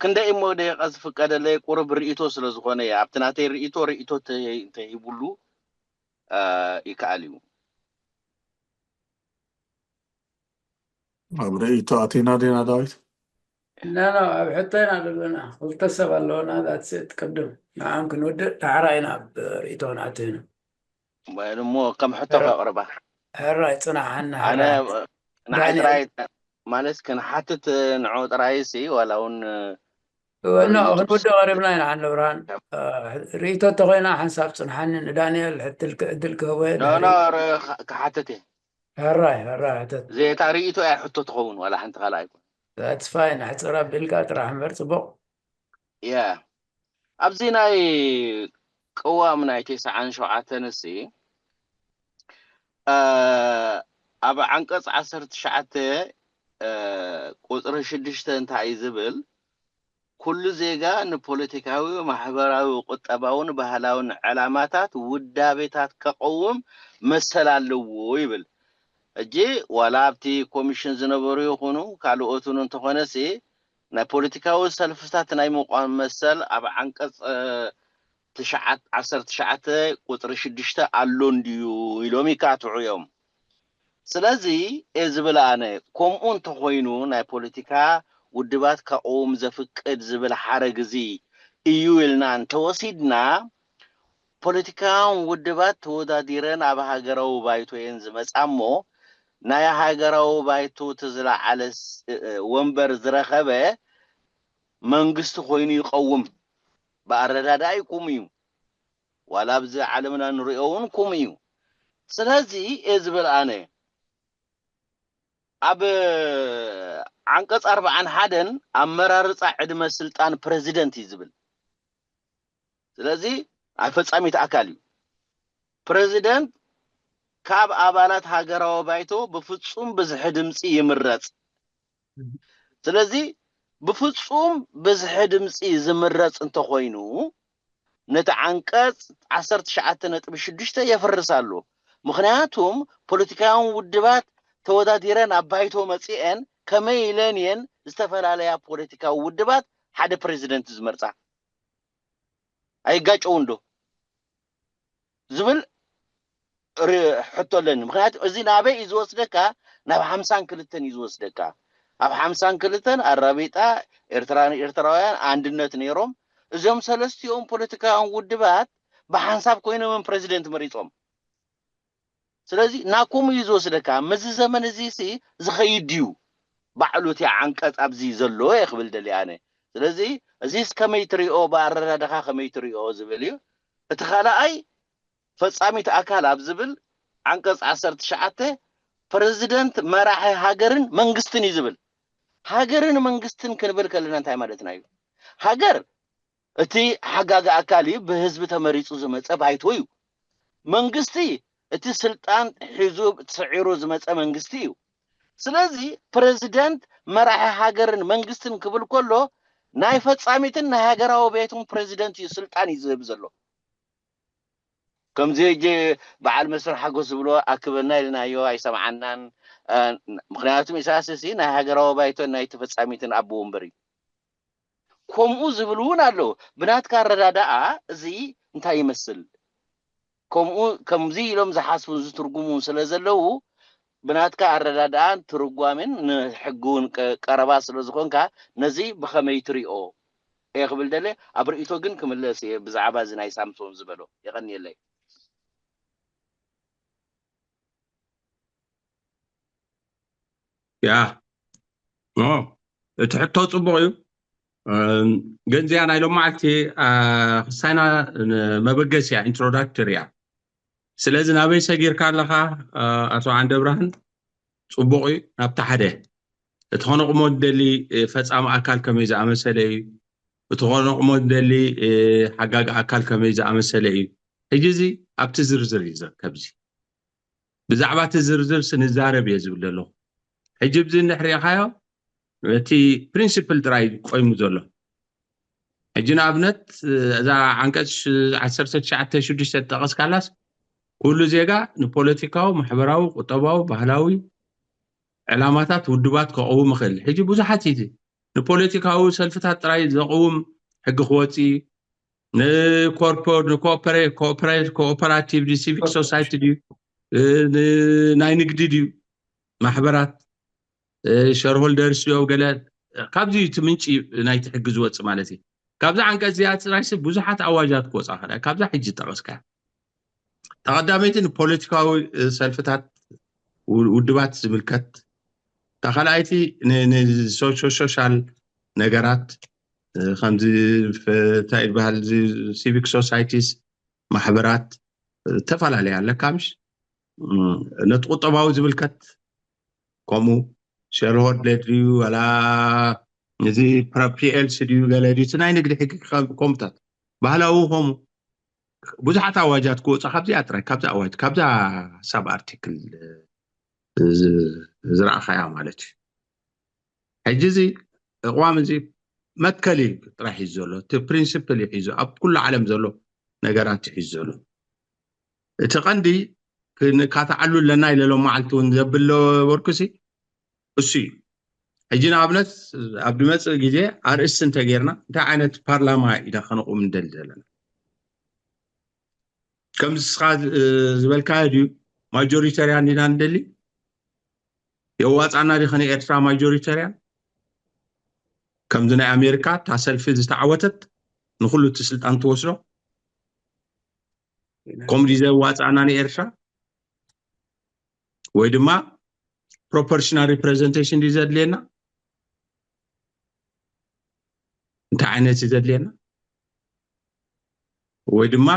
ክንደይ እሞ ደቂቐ ዝፍቀደለይ ቁርብ ርእይቶ ስለ ዝኾነ እየ ኣብቲ ናተይ ርእይቶ ርእይቶ እንተሂቡሉ ይከኣል እዩ ኣብ ርእይቶ ኣቲና ዲና ዳዊት እና ኣብ ሕቶ ኢና ዘለና ክልተ ሰብ ኣለውና ዳትስት ቅድም ንዓም ክንውድእ ዳሕራ ኢና ኣብ ርእይቶ ክንኣትው ኢና እሞ ከም ሕቶ ከቕርባ ሕራይ ፅናሓና ኣነ ንዓይ ጥራይ ማለት ክንሓትት ንዑ ጥራይ ሲ ዋላ እውን እወ ኖ ክንውድእ ቀሪብና ኢና ዓንደ ብርሃን ርእይቶ እንተኮይና ሓንሳብ ፅንሓኒ ንዳንኤል ዕድል ክህቦ ክሓትት እየ ሕራይ ሕራይ ሕተት እዚታ ርእይቶ እያ ሕቶ ትኸውን ዋላ ሓንቲ ካልኣ ኣይኮን that's fine ኣሕፅር ኣቢልካ ጥራሕ እምበር ፅቡቅ ያ ኣብዚ ናይ ቅዋም ናይ ተስዓን ሸውዓተን እሲ ኣብ ዓንቀፅ ዓሰርተ ትሽዓተ ቁፅሪ ሽዱሽተ እንታይ እዩ ዝብል ኩሉ ዜጋ ንፖለቲካዊ ማሕበራዊ ቁጠባውን ባህላውን ዕላማታት ውዳቤታት ከቐውም መሰል ኣለዎ ይብል ሕጂ ዋላ ኣብቲ ኮሚሽን ዝነበሩ ይኹኑ ካልኦትን እንተኾነሲ ናይ ፖለቲካዊ ሰልፍታት ናይ ምቋም መሰል ኣብ ዓንቀፅ ትሽዓት ዓሰርተ ትሽዓተ ቁፅሪ ሽዱሽተ ኣሎ እንድዩ ኢሎም ይካትዑ እዮም። ስለዚ እየ ዝብል ኣነ፣ ከምኡ እንተኾይኑ ናይ ፖለቲካ ውድባት ከቕውም ዘፍቅድ ዝብል ሓረግ እዚ እዩ ኢልና እንተወሲድና፣ ፖለቲካውያን ውድባት ተወዳዲረን ኣብ ሃገራዊ ባይቶ እየን ዝመጻ እሞ፣ ናይ ሃገራዊ ባይቶ እቲ ዝለዓለ ስ- ወንበር ዝረኸበ መንግስቲ ኮይኑ ይቐውም። ብኣረዳድኣ ይቁም እዩ። ዋላ ኣብዚ ዓለምና ንሪኦ እውን ኩም እዩ። ስለዚ እየ ዝብል ኣነ፣ ኣብ ዓንቀፅ ኣርባዓን ሓደን ኣመራርፃ ዕድመ ስልጣን ፕረዚደንት እዩ ዝብል። ስለዚ ኣይ ፈጻሚት ኣካል እዩ። ፕረዚደንት ካብ ኣባላት ሃገራዊ ባይቶ ብፍጹም ብዝሒ ድምፂ ይምረፅ። ስለዚ ብፍጹም ብዝሒ ድምፂ ዝምረፅ እንተኾይኑ፣ ነቲ ዓንቀፅ ዓሰርተ ትሽዓተ ነጥቢ ሽዱሽተ የፍርስ ኣሎ። ምኽንያቱም ፖለቲካውያን ውድባት ተወዳዲረን ኣብ ባይቶ መፂኤን ከመይ ኢለን እየን ዝተፈላለያ ፖለቲካዊ ውድባት ሓደ ፕሬዚደንት ዝመርፃ? ኣይጋጨውን ዶ ዝብል ር- ሕቶ ኣለኒ። ምክንያቱ እዚ ናበይ እዩ ዝወስደካ? ናብ ሓምሳን ክልተን እዩ ዝወስደካ። ኣብ ሓምሳን ክልተን ኣራቢጣ ኤርትራ፣ ኤርትራውያን ኣንድነት ነይሮም። እዞም ሰለስቲኦም ፖለቲካውያን ውድባት ብሓንሳብ ኮይኖም እዮም ፕሬዚደንት መሪጾም። ስለዚ ናኩም እዩ ዝወስደካ። ምስዚ ዘመን እዚ ሲ ዝኸይድ ድዩ? ባዕሉ እቲ ዓንቀጽ ኣብዚ ዘሎ እየ ክብል ደልየ ኣነ። ስለዚ እዚስ ከመይ ትሪኦ፣ ብኣረዳድኻ ከመይ ትሪኦ ዝብል እዩ። እቲ ካልኣይ ፈጻሚት ኣካል ኣብ ዝብል ዓንቀጽ ዓሰርተ ትሽዓተ ፕረዚደንት መራሒ ሃገርን መንግስትን እዩ ዝብል። ሃገርን መንግስትን ክንብል ከለና እንታይ ማለትና እዩ? ሃገር እቲ ሓጋጊ ኣካል እዩ፣ ብህዝቢ ተመሪጹ ዝመጸ ባይቶ እዩ። መንግስቲ እቲ ስልጣን ሒዙ ስዒሩ ዝመጸ መንግስቲ እዩ። ስለዚ ፕረዚደንት መራሒ ሃገርን መንግስትን ክብል ከሎ ናይ ፈጻሚትን ናይ ሃገራዊ ቤትን ፕረዚደንት እዩ ስልጣን እዩ ዝህብ ዘሎ። ከምዚ ሕጂ በዓል መስፍን ሓጎስ ዝብሎ ኣክበና ኢልናዮ ኣይሰምዓናን። እ፣ ምክንያቱም ኢሳያስ እዚ ናይ ሃገራዊ ባይቶን ናይ ተፈጻሚትን ኣቦ ወንበር እዩ። ከምኡ ዝብል እውን ኣለዉ። ብናትካ ኣረዳድኣ እዚ እንታይ ይመስል? ከምኡ ከምዚ ኢሎም ዝሓስቡን ዝትርጉሙን ስለ ዘለዉ ብናትካ ኣረዳድኣን ትርጓሜን ንሕጊ እውን ቀ- ቀረባ ስለ ዝኾንካ ነዚ ብኸመይ ትሪኦ እየ ክብል ደለ። ኣብ ርእይቶ ግን ክምለስ እየ ብዛዕባ እዚ ናይ ሳምሶን ዝበሎ። የቐንየለይ። ያ ኖ እቲ ሕቶ ጽቡቕ እዩ። እም፣ ግን እዚኣ ናይ ሎማዓልቲ ክሳይና መበገሲ እያ፣ ኢንትሮዳክተሪ እያ። ስለዚ ናበይ ሰጊርካ ኣለኻ? ኣቶ ዓንደብርሃን፣ ጽቡቕ እዩ። ናብቲ ሓደ እቲ ከነቕሞ ንደሊ ፈጻሚ ኣካል ከመይ ዝኣመሰለ እዩ፣ እቲ ከነቕሞ ንደሊ ሓጋጊ ኣካል ከመይ ዝኣመሰለ እዩ። ሕጂ እዚ ኣብቲ ዝርዝር እዩ ዝርከብ። እዚ ብዛዕባ እቲ ዝርዝር ስንዛረብ እየ ዝብል ዘለኹ። ሕጂ ብዚ እንድሕር ሪእኻዮ እቲ ፕሪንሲፕል ጥራይ ቆይሙ ዘሎ። ሕጂ ንኣብነት እዛ ዓንቀፅ ዓሰርተ ትሽዓተ ሽዱሽተ ዝጠቐስካላስ ኩሉ ዜጋ ንፖለቲካዊ፣ ማሕበራዊ፣ ቁጠባዊ፣ ባህላዊ ዕላማታት ውድባት ከቐውም ይኽእል። ሕጂ ብዙሓት እዩ ንፖለቲካዊ ሰልፍታት ጥራይ ዘቕውም ሕጊ ክወፅእ እዩ። ንኮርፖ ንኮኦፐሬ- ኮኦፐሬ- ኮኦፐራቲቭ ድዩ ሲቪክ ሶሳይቲ ድዩ እ፣ ን- ናይ ንግዲ ድዩ ማሕበራት ሸርሆልደርስ ድዮ ገለ ካብዚ እቲ ምንጪ ናይቲ ሕጊ ዝወፅእ ማለት እዩ። ካብዛ ዓንቀፅ እዚኣ ጥራይ ስብ ብዙሓት ኣዋጃት ክወፃ ክእላ ካብዛ ሕጂ ጠቐስካ ተቐዳመይቲ ንፖለቲካዊ ሰልፍታት ውድባት ዝምልከት፣ እታ ካልኣይቲ ንሶሻል ነገራት ከምዚ እንታይ ዝበሃል ሲቪክ ሶሳይቲስ ማሕበራት ዝተፈላለያ ኣለካ ምሽ ነቲ ቁጠባዊ ዝምልከት ከምኡ ሸርሆልደር ድዩ ዋላ እዚ ፒኤልሲ ድዩ ገለ ድዩ እቲ ናይ ንግዲ ሕጊ ከምኡታት ባህላዊ ከምኡ ብዙሓት ኣዋጃት ክወፁ ካብዚኣ ጥራይ ካብዛ ኣዋጅ ካብዛ ሳብ ኣርቲክል ዝረኣኻያ ማለት እዩ። ሕጂ እዚ እቕዋም እዚ መትከል እዩ ጥራይ ሒዙ ዘሎ እቲ ፕሪንስፕል እዩ ሒዙ ኣብ ኩሉ ዓለም ዘሎ ነገራት እዩ ሒዙ ዘሎ። እቲ ቀንዲ ካተዓሉ ኣለና ኢለ ሎም መዓልቲ እውን ዘብል ነበርኩሲ እሱ እዩ። ሕጂ ንኣብነት ኣብ ዝመፅእ ግዜ ኣርእስቲ እንተጌርና እንታይ ዓይነት ፓርላማ ኢና ከነቑም ንደሊ ዘለና? ከምዚ ስኻ ዝበልካዮ ድዩ? ማጆሪተርያን ኢና ንደሊ? የዋፃና ዲ ከነ ኤርትራ ማጆሪተርያን? ከምዚ ናይ ኣሜሪካ እታ ሰልፊ ዝተዓወተት ንኩሉ እቲ ስልጣን ትወስዶ? ከምኡ ድዩ ዘዋፃና ንኤርትራ? ወይ ድማ ፕሮፖርሽናል ሪፕሬዘንቴሽን ድዩ ዘድልየና? እንታይ ዓይነት እዩ ዘድልየና? ወይ ድማ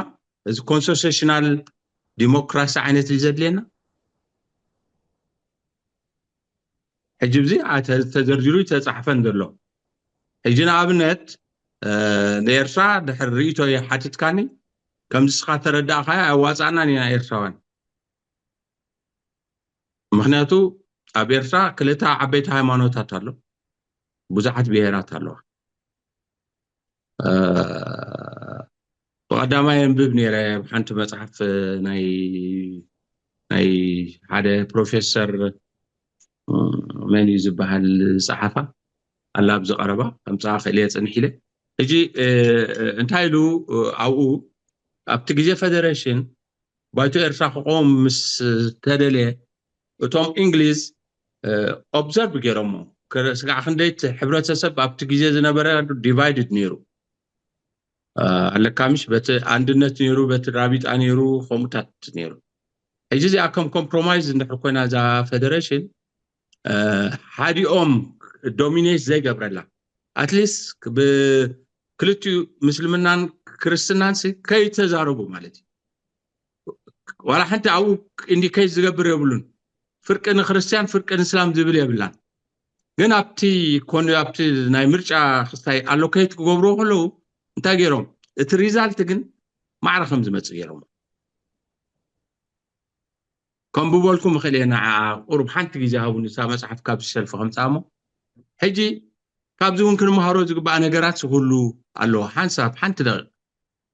እዚ ኮንስቲቱሽናል ዲሞክራሲ ዓይነት እዩ ዘድልየና? ሕጂ እዚ ተዘርዚሩ ተፃሕፈን ዘሎ። ሕጂ ንኣብነት ንኤርትራ ድሕር ርእቶ ሓቲትካኒ፣ ከምዚ ስኻ ተረዳእካ ኣዋፃእናን ኢና ኤርትራውያን። ምክንያቱ ኣብ ኤርትራ ክልተ ዓበይቲ ሃይማኖታት ኣሎ፣ ብዙሓት ብሄራት ኣለዋ። ብቐዳማይ የንብብ ነይረ ኣብ ሓንቲ መፅሓፍ ናይ ናይ ሓደ ፕሮፌሰር መን እዩ ዝበሃል ዝፀሓፋ ኣላ ኣብዚ ቀረባ ከምፃ ክእልየ ፅንሕ ኢለ። ሕጂ እንታይ ኢሉ ኣብኡ ኣብቲ ግዜ ፌደሬሽን ባይቶ ኤርትራ ክቆም ምስ ተደልየ እቶም እንግሊዝ ኦብዘርቭ ገይሮሞ። ስጋዕ ክንደይ ሕብረተሰብ ኣብቲ ግዜ ዝነበረ ዲቫይድድ ነይሩ ኣለካ ምሽ በቲ ኣንድነት ነይሩ በቲ ራቢጣ ነይሩ ከምኡታት ነይሩ። ሕጂ እዚኣ ከም ኮምፕሮማይዝ እንድሕር ኮይና እዛ ፌደሬሽን ሓዲኦም ዶሚኔት ዘይገብረላ ኣትሊስት ብክልቲኡ ምስልምናን ክርስትናን ከይተዛረቡ ማለት እዩ። ዋላ ሓንቲ ኣብኡ ኢንዲኬት ዝገብር የብሉን። ፍርቂ ንክርስትያን ፍርቂ ንእስላም ዝብል የብላን። ግን ኣብቲ ኮን ኣብቲ ናይ ምርጫ ክስታይ ኣሎኬት ክገብርዎ ከለዉ እንታይ ገይሮም እቲ ሪዛልት ግን ማዕረ ከም ዝመፅእ ገይሮም። ከም ብበልኩም እኽእል እየ ንዓ ቁሩብ ሓንቲ ግዜ ሃቡኒ እታ መፅሓፍ ካብዚ ሰልፊ ከምፃሞ። ሕጂ ካብዚ እውን ክንመሃሮ ዝግባእ ነገራት ኩሉ ኣለዎ። ሓንሳብ ሓንቲ ደቂቕ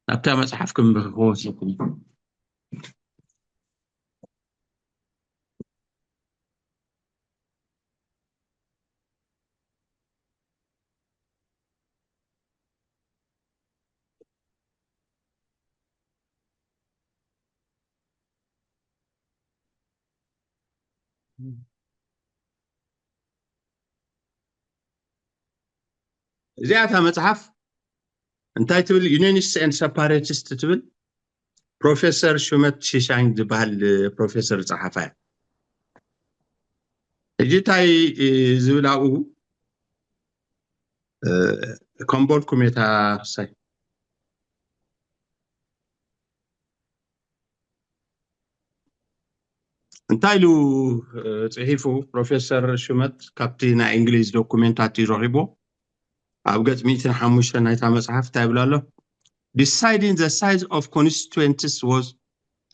ናብታ መፅሓፍ ክወስኩም። እዚኣታ መፅሓፍ እንታይ ትብል? ዩኒኒስት ኤንድ ሰፓሬቲስት ትብል። ፕሮፌሰር ሹመት ሽሻኝ ዝበሃል ፕሮፌሰር ፀሓፋ እያ። ሕጂ እንታይ ዝብል ኣብኡ ከምበልኩም የታ ክሳይ እንታይ ኢሉ ፅሒፉ ፕሮፌሰር ሹመት ካብቲ ናይ እንግሊዝ ዶኩሜንታት እዩ ረኺቦ ኣብ ገፅ ሚእትን ሓሙሽተ ናይታ መፅሓፍ እንታይ ይብል ኣሎ? Deciding the size of constituencies was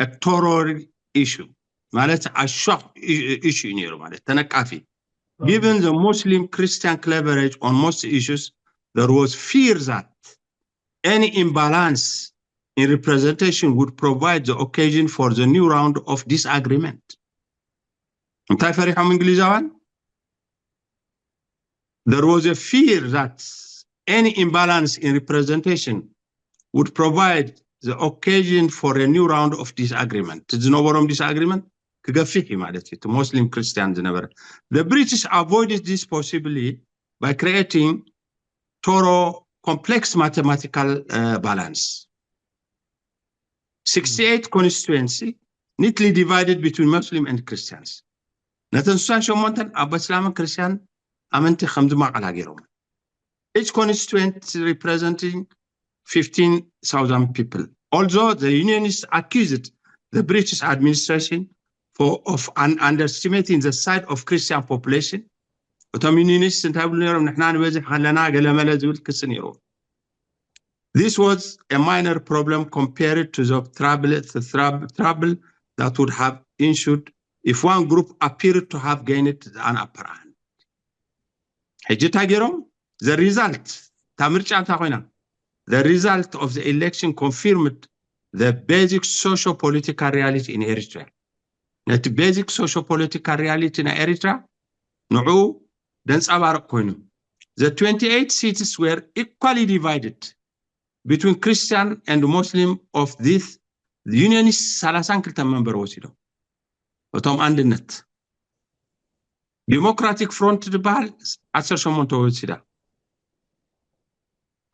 a thorny issue ማለት ኣሻኽ ኢሹ እዩ ነይሩ ማለት ተነቃፊ. Given the Muslim Christian cleavage on most issues, there was fear that any imbalance in representation would provide the occasion for the new round of disagreement. እንታይ ፈሪሖም እንግሊዛውያን? There was a fear that any imbalance in representation would provide the occasion for a new round of disagreement. ዝነበሮም ዲስኣግሪመንት ክገፍሕ እዩ ማለት እዩ እቲ ሙስሊም ክርስቲያን ዝነበረ. The British avoided this possibly by creating thorough complex mathematical uh, balance. sixty-eight constituency neatly divided between Muslim and Christians. ነተን ስሳን ሸሞንተን ኣብ እስላምን ክርስቲያን ኣመንቲ ከም ዝማቐላ ገይሮም. Each constituency representing fifteen thousand people. Although the Unionists accused the British administration for, of an underestimating the size of Christian population, እቶም ዩኒኒስት እንታይ ብሉ ነይሮም? ንሕና ንበዝሕ ከለና ገለመለ ዝብል ክሲ ነይሩ. This was a minor problem compared to the trouble, the trouble, trouble that would have ensued if one group appeared to have gained an upper hand. ሕጂ እንታይ ገይሮም? The result እታ ምርጫ እንታይ ኮይና? The result of the election confirmed the basic socio-political reality in Eritrea. ነቲ basic socio-political reality ናይ ኤሪትራ ንዑ ደንፃባርቕ ኮይኑ. The twenty-eight seats were equally divided between Christian and Muslim of this ዩኒየኒስት ሰላሳን ክልተ መንበር ወሲዶም። እቶም ኣንድነት ዲሞክራቲክ ፍሮንት ዝበሃል ዓሰርተ ሸሞንተ ወሲዳ።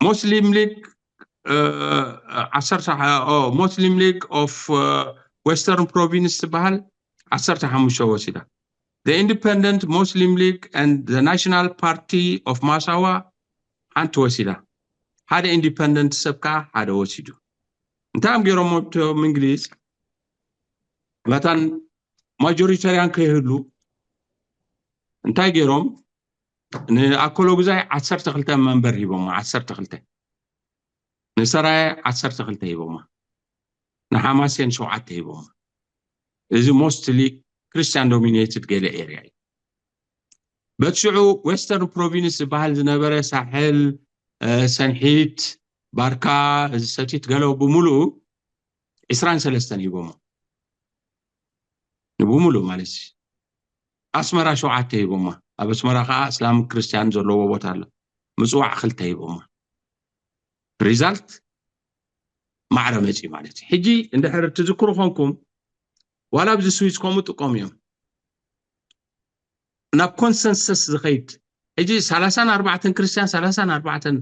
ሞስሊም ሊግ ዓሰርተ፣ ሞስሊም ሊግ ኦፍ ዌስተርን ፕሮቪንስ ዝበሃል ዓሰርተ ሓሙሽተ ወሲዳ። The Independent Muslim League and the National Party of Massawa ሓንቲ ወሲዳ። ሓደ ኢንዲፐንደንት ሰብ ከዓ ሓደ ወሲዱ። እንታይ እዮም ገይሮም እቶም እንግሊዝ? መታን ማጆሪተሪያን ከይህሉ እንታይ ገይሮም? ንኣኮሎጉዛይ ዓሰርተ ክልተ መንበር ሂቦማ። ዓሰርተ ክልተ፣ ንሰራየ ዓሰርተ ክልተ ሂቦማ፣ ንሓማሴን ሸውዓተ ሂቦማ። እዚ ሞስትሊ ክርስቲያን ዶሚኔትድ ገለ ኤርያ እዩ። በቲ ሽዑ ዌስተርን ፕሮቪንስ ዝበሃል ዝነበረ ሳሕል፣ ሰንሒት፣ ባርካ፣ እዚ ሰቲት ገለ ብምሉኡ ዕስራን ሰለስተን ሂቦሞ፣ ንብምሉእ ማለት እዩ። ኣስመራ ሸውዓተ ሂቦማ። ኣብ ኣስመራ ከዓ እስላምን ክርስቲያን ዘለዎ ቦታ ኣሎ፣ ምፅዋዕ ክልተ ሂቦማ። ሪዛልት ማዕረ መፂ ማለት እዩ። ሕጂ እንድሕር ትዝክሩ ኮንኩም፣ ዋላ ኣብዚ ስዊዝ ከምኡ ጥቀሙ እዮም፣ ናብ ኮንሰንሰስ ዝኸይድ። ሕጂ ሰላሳን ኣርባዕተን ክርስቲያን፣ ሰላሳን ኣርባዕተን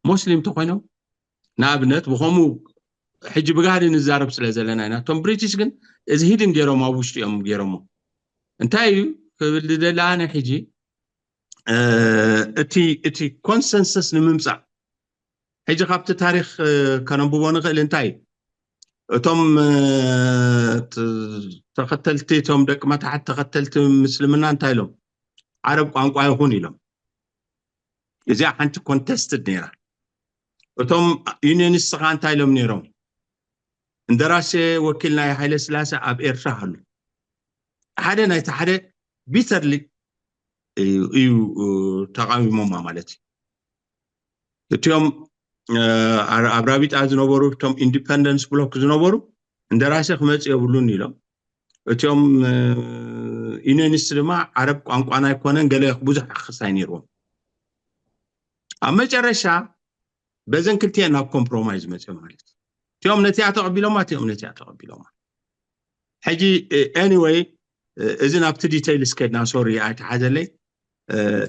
ሞስሊም ተኮይኖም፣ ንኣብነት ብኸምኡ ሕጂ ብጋህዲ ንዛረብ ስለ ዘለና ኢና። እቶም ብሪቲሽ ግን እዚ ሂድን ገይሮም ኣብ ውሽጡ እዮም ገይሮሞ። እንታይ እዩ ክብል ዝደሊ ኣነ ሕጂ፣ እቲ እቲ ኮንሰንሰስ ንምምፃእ፣ ሕጂ ካብቲ ታሪክ ከነንብቦ ንኽእል። እንታይ እዩ እቶም ተኸተልቲ፣ እቶም ደቂ መታሕት ተኸተልቲ ምስልምና እንታይ ኢሎም? ዓረብ ቋንቋ ይኹን ኢሎም። እዚኣ ሓንቲ ኮንተስትድ ነይራ። እቶም ዩኒየኒስት ኸዓ እንታይ ኢሎም ነይሮም? እንደራሴ ወኪል ናይ ሃይለ ስላሴ ኣብ ኤርትራ ኣሎ። ሓደ ናይቲ ሓደ ቢተርሊ እዩ ተቃዊሞማ ማለት እዩ። እቲኦም ኣብ ራቢጣ ዝነበሩ፣ እቶም ኢንዲፐንደንስ ብሎክ ዝነበሩ፣ እንደራሴ ክመፅ የብሉን ኢሎም። እቲኦም ዩኒየኒስት ድማ ዓረብ ቋንቋና ኣይኮነን፣ ገለ ብዙሕ ክሳይ ነይርዎም። ኣብ መጨረሻ በዘን ክልቲኤን ናብ ኮምፕሮማይዝ መፅኦም ማለት እዩ። እቲኦም ነቲኣ ተቐቢሎማ፣ እቲኦም ነቲኣ ተቐቢሎማ። ሕጂ ኤኒወይ፣ እዚ ናብቲ ዲቴይልስ ከድና፣ ሶሪ ኣይተሓዘለይ።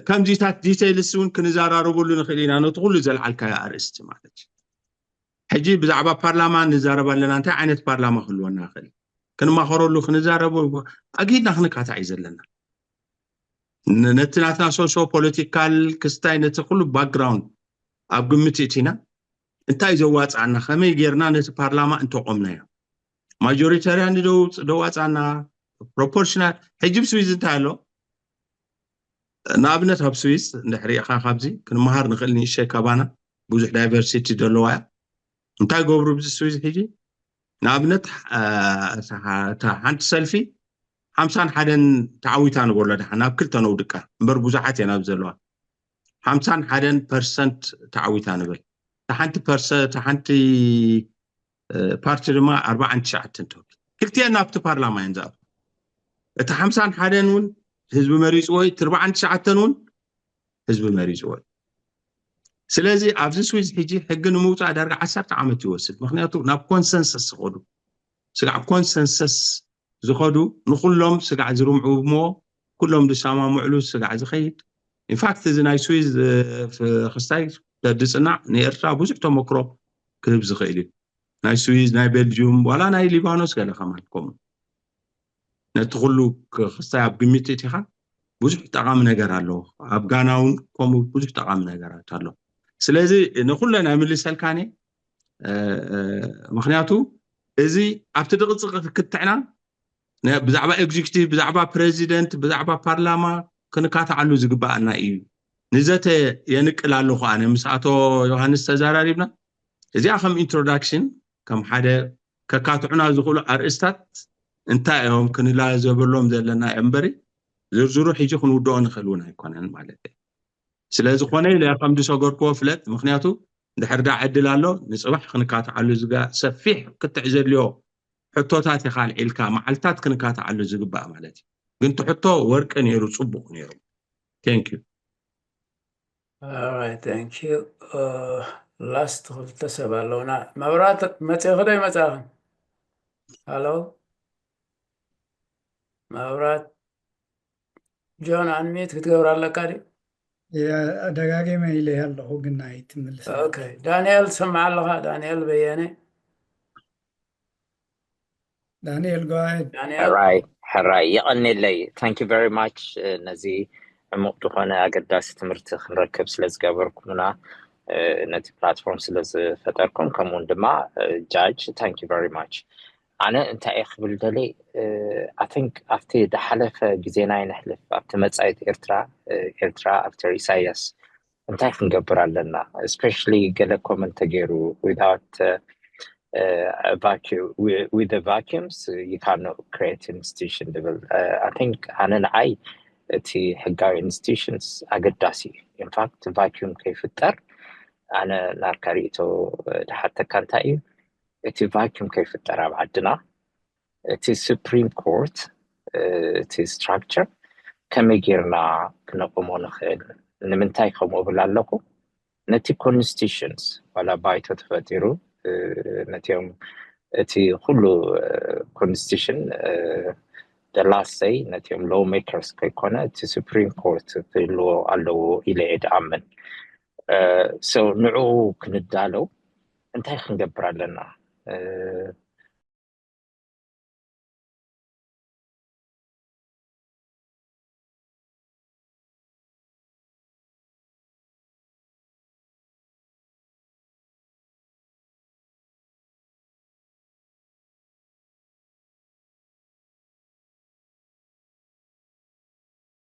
ከምዚታት ዲቴይልስ እውን ክንዘራረበሉ ንኽእል ኢና፣ ነቲ ኩሉ ዘልዓልካዮ ኣርእስቲ ማለት እዩ። ሕጂ ብዛዕባ ፓርላማ ንዛረብ ኣለና። እንታይ ዓይነት ፓርላማ ክህልወና ይኽእል? ክንማኸረሉ፣ ክንዛረቡ፣ ኣጊድና ክንካታዕ እዩ ዘለና። ነቲ ናትና ሶሾ ፖለቲካል ክስታይ፣ ነቲ ኩሉ ባክግራውንድ ኣብ ግምት እቲና፣ እንታይ ዘዋፅኣና፣ ከመይ ጌርና ነቲ ፓርላማ እንተቆምናዮ፣ ማጆሪታሪያን ደዋፃና፣ ፕሮፖርሽናል። ሕጂ ብስዊዝ እንታይ ኣሎ? ንኣብነት ኣብ ስዊዝ እንድሕር ኢኻ፣ ካብዚ ክንመሃር ንኽእል ንእሸይ ካባና፣ ብዙሕ ዳይቨርሲቲ ዘለዋ እያ። እንታይ ገብሩ ብዚ ስዊዝ ሕጂ? ንኣብነት እታ ሓንቲ ሰልፊ ሓምሳን ሓደን ተዓዊታ ንበሎ፣ ደሓን ናብ ክልተ ነውድቃ እምበር፣ ብዙሓት እየን ኣብ ዘለዋ። ሓምሳን ሓደን ፐርሰንት ተዓዊታ ንብል። እታ ሓንቲ ፓርቲ ድማ ኣርባዓን ትሽዓተን ትብል። ክልቲኤን ናብቲ ፓርላማ እየን ዝኣትዋ። እቲ ሓምሳን ሓደን እውን ህዝቢ መሪፅዎ እዩ፣ እቲ ኣርባዓን ትሽዓተን እውን ህዝቢ መሪፅዎ እዩ። ስለዚ ኣብዚ ስዊዝ ሕጂ ሕጊ ንምውፃእ ዳርጋ ዓሰርተ ዓመት ይወስድ። ምክንያቱ ናብ ኮንሰንሰስ ዝኸዱ፣ ስጋዕ ኮንሰንሰስ ዝኸዱ፣ ንኩሎም ስጋዕ ዝርምዕሞ፣ ኩሎም ዝሰማምዕሉ ስጋዕ ዝኸይድ። ኢንፋክት እዚ ናይ ስዊዝ ክስታይ ተድፅናዕ ንኤርትራ ብዙሕ ተመክሮ ክህብ ዝኽእል እዩ። ናይ ስዊዝ፣ ናይ ቤልጅዩም፣ ዋላ ናይ ሊባኖስ ገለ ከማን ከምኡ። ነቲ ኩሉ ክስታይ ኣብ ግምት እቲኻ ብዙሕ ጠቓሚ ነገር ኣሎ። ኣብ ጋና እውን ከምኡ ብዙሕ ጠቓሚ ነገራት ኣሎ። ስለዚ ንኩለን ኣይምልሰልካን እየ። ምክንያቱ እዚ ኣብቲ ድቕፅቕ ክትዕና ብዛዕባ ኤግዚኪቲቭ፣ ብዛዕባ ፕሬዚደንት፣ ብዛዕባ ፓርላማ ክንካትዓሉ ዝግባኣና እዩ። ንዘተ የንቅል ኣለኹ ኣነ ምስ ኣቶ ዮሃንስ ተዘራሪብና። እዚኣ ከም ኢንትሮዳክሽን፣ ከም ሓደ ከካትዑና ዝኽእሉ ኣርእስታት እንታይ እዮም ክንላዘበሎም ዘለና እዮም እምበሪ፣ ዝርዝሩ ሕጂ ክንውድኦ ንኽእል እውን ኣይኮነን ማለት እዩ። ስለ ዝኾነ ኢለ ከም ዝሰገርክዎ ፍለጥ፣ ምክንያቱ እንድሕር ዳ ዕድል ኣሎ፣ ንፅባሕ ክንካትዓሉ ዝጋ-፣ ሰፊሕ ክትዕ ዘድልዮ ሕቶታት ኢኻ ኣልዒልካ፣ መዓልታት ክንካትዓሉ ዝግባእ ማለት እዩ። ግን እቲ ሕቶ ወርቂ ነይሩ፣ ፅቡቕ ነይሩ። Thank you። Alright, thank you. ላስት ክልተ ሰብ ኣለውና። መብራት መፂእኺ ዶ ይመፃእኽን? ሃሎ፣ መብራት ጆን፣ ኣንሚት ክትገብር ኣለካ ድዩ? ደጋጊመ ኢለ ኣለኹ ግን ኣይትምልስ። ኦኬ፣ ዳንኤል ትሰምዓ ኣለኻ? ዳንኤል በየነ። ዳንኤል፣ go ahead። ዳንኤል ሕራይ ሕራይ፣ የቐኔለይ። Thank you very much። ነዚ ዕሙቕ ዝኾነ ኣገዳሲ ትምህርቲ ክንረክብ ስለ ዝገበርኩምና፣ ነቲ ፕላትፎርም ስለ ዝፈጠርኩም፣ ከምኡውን ድማ ጃጅ፣ thank you very much። ኣነ እንታይ እየ ክብል ደልየ፣ I think ኣብቲ ዝሓለፈ ግዜና ይነሕልፍ፣ ኣብቲ መጻኢት ኤርትራ፣ ኤርትራ after ኢሳያስ እንታይ ክንገብር ኣለና? Especially ገለ ኮመንት ተገይሩ፣ without vacuum, with the vacuums you cannot create institution ዝብል። I think ኣነ ንዓይ እቲ ሕጋዊ institutions ኣገዳሲ እዩ። In fact vacuum ከይፍጠር፣ ኣነ ናርካ ርእይቶ ዝሓተካ እንታይ እዩ፣ እቲ vacuum ከይፍጠር ኣብ ዓድና እቲ ሱፕሪም ኮርት፣ እቲ ስትራክቸር ከመይ ጌርና ክነቆሞ ንኽእል? ንምንታይ ከምኡ እብል ኣለኹ? ነቲ ኮንስቲቱሽንስ ዋላ ባይቶ ተፈጢሩ፣ ነቲኦም እቲ ኩሉ ኮንስቲቱሽን the last say ነቲኦም ሎው ሜከርስ ከይኮነ እቲ ሱፕሪም ኮርት ክህልዎ ኣለዎ ኢለ እየ ድኣምን። So ንዕኡ ክንዳለው እንታይ ክንገብር ኣለና?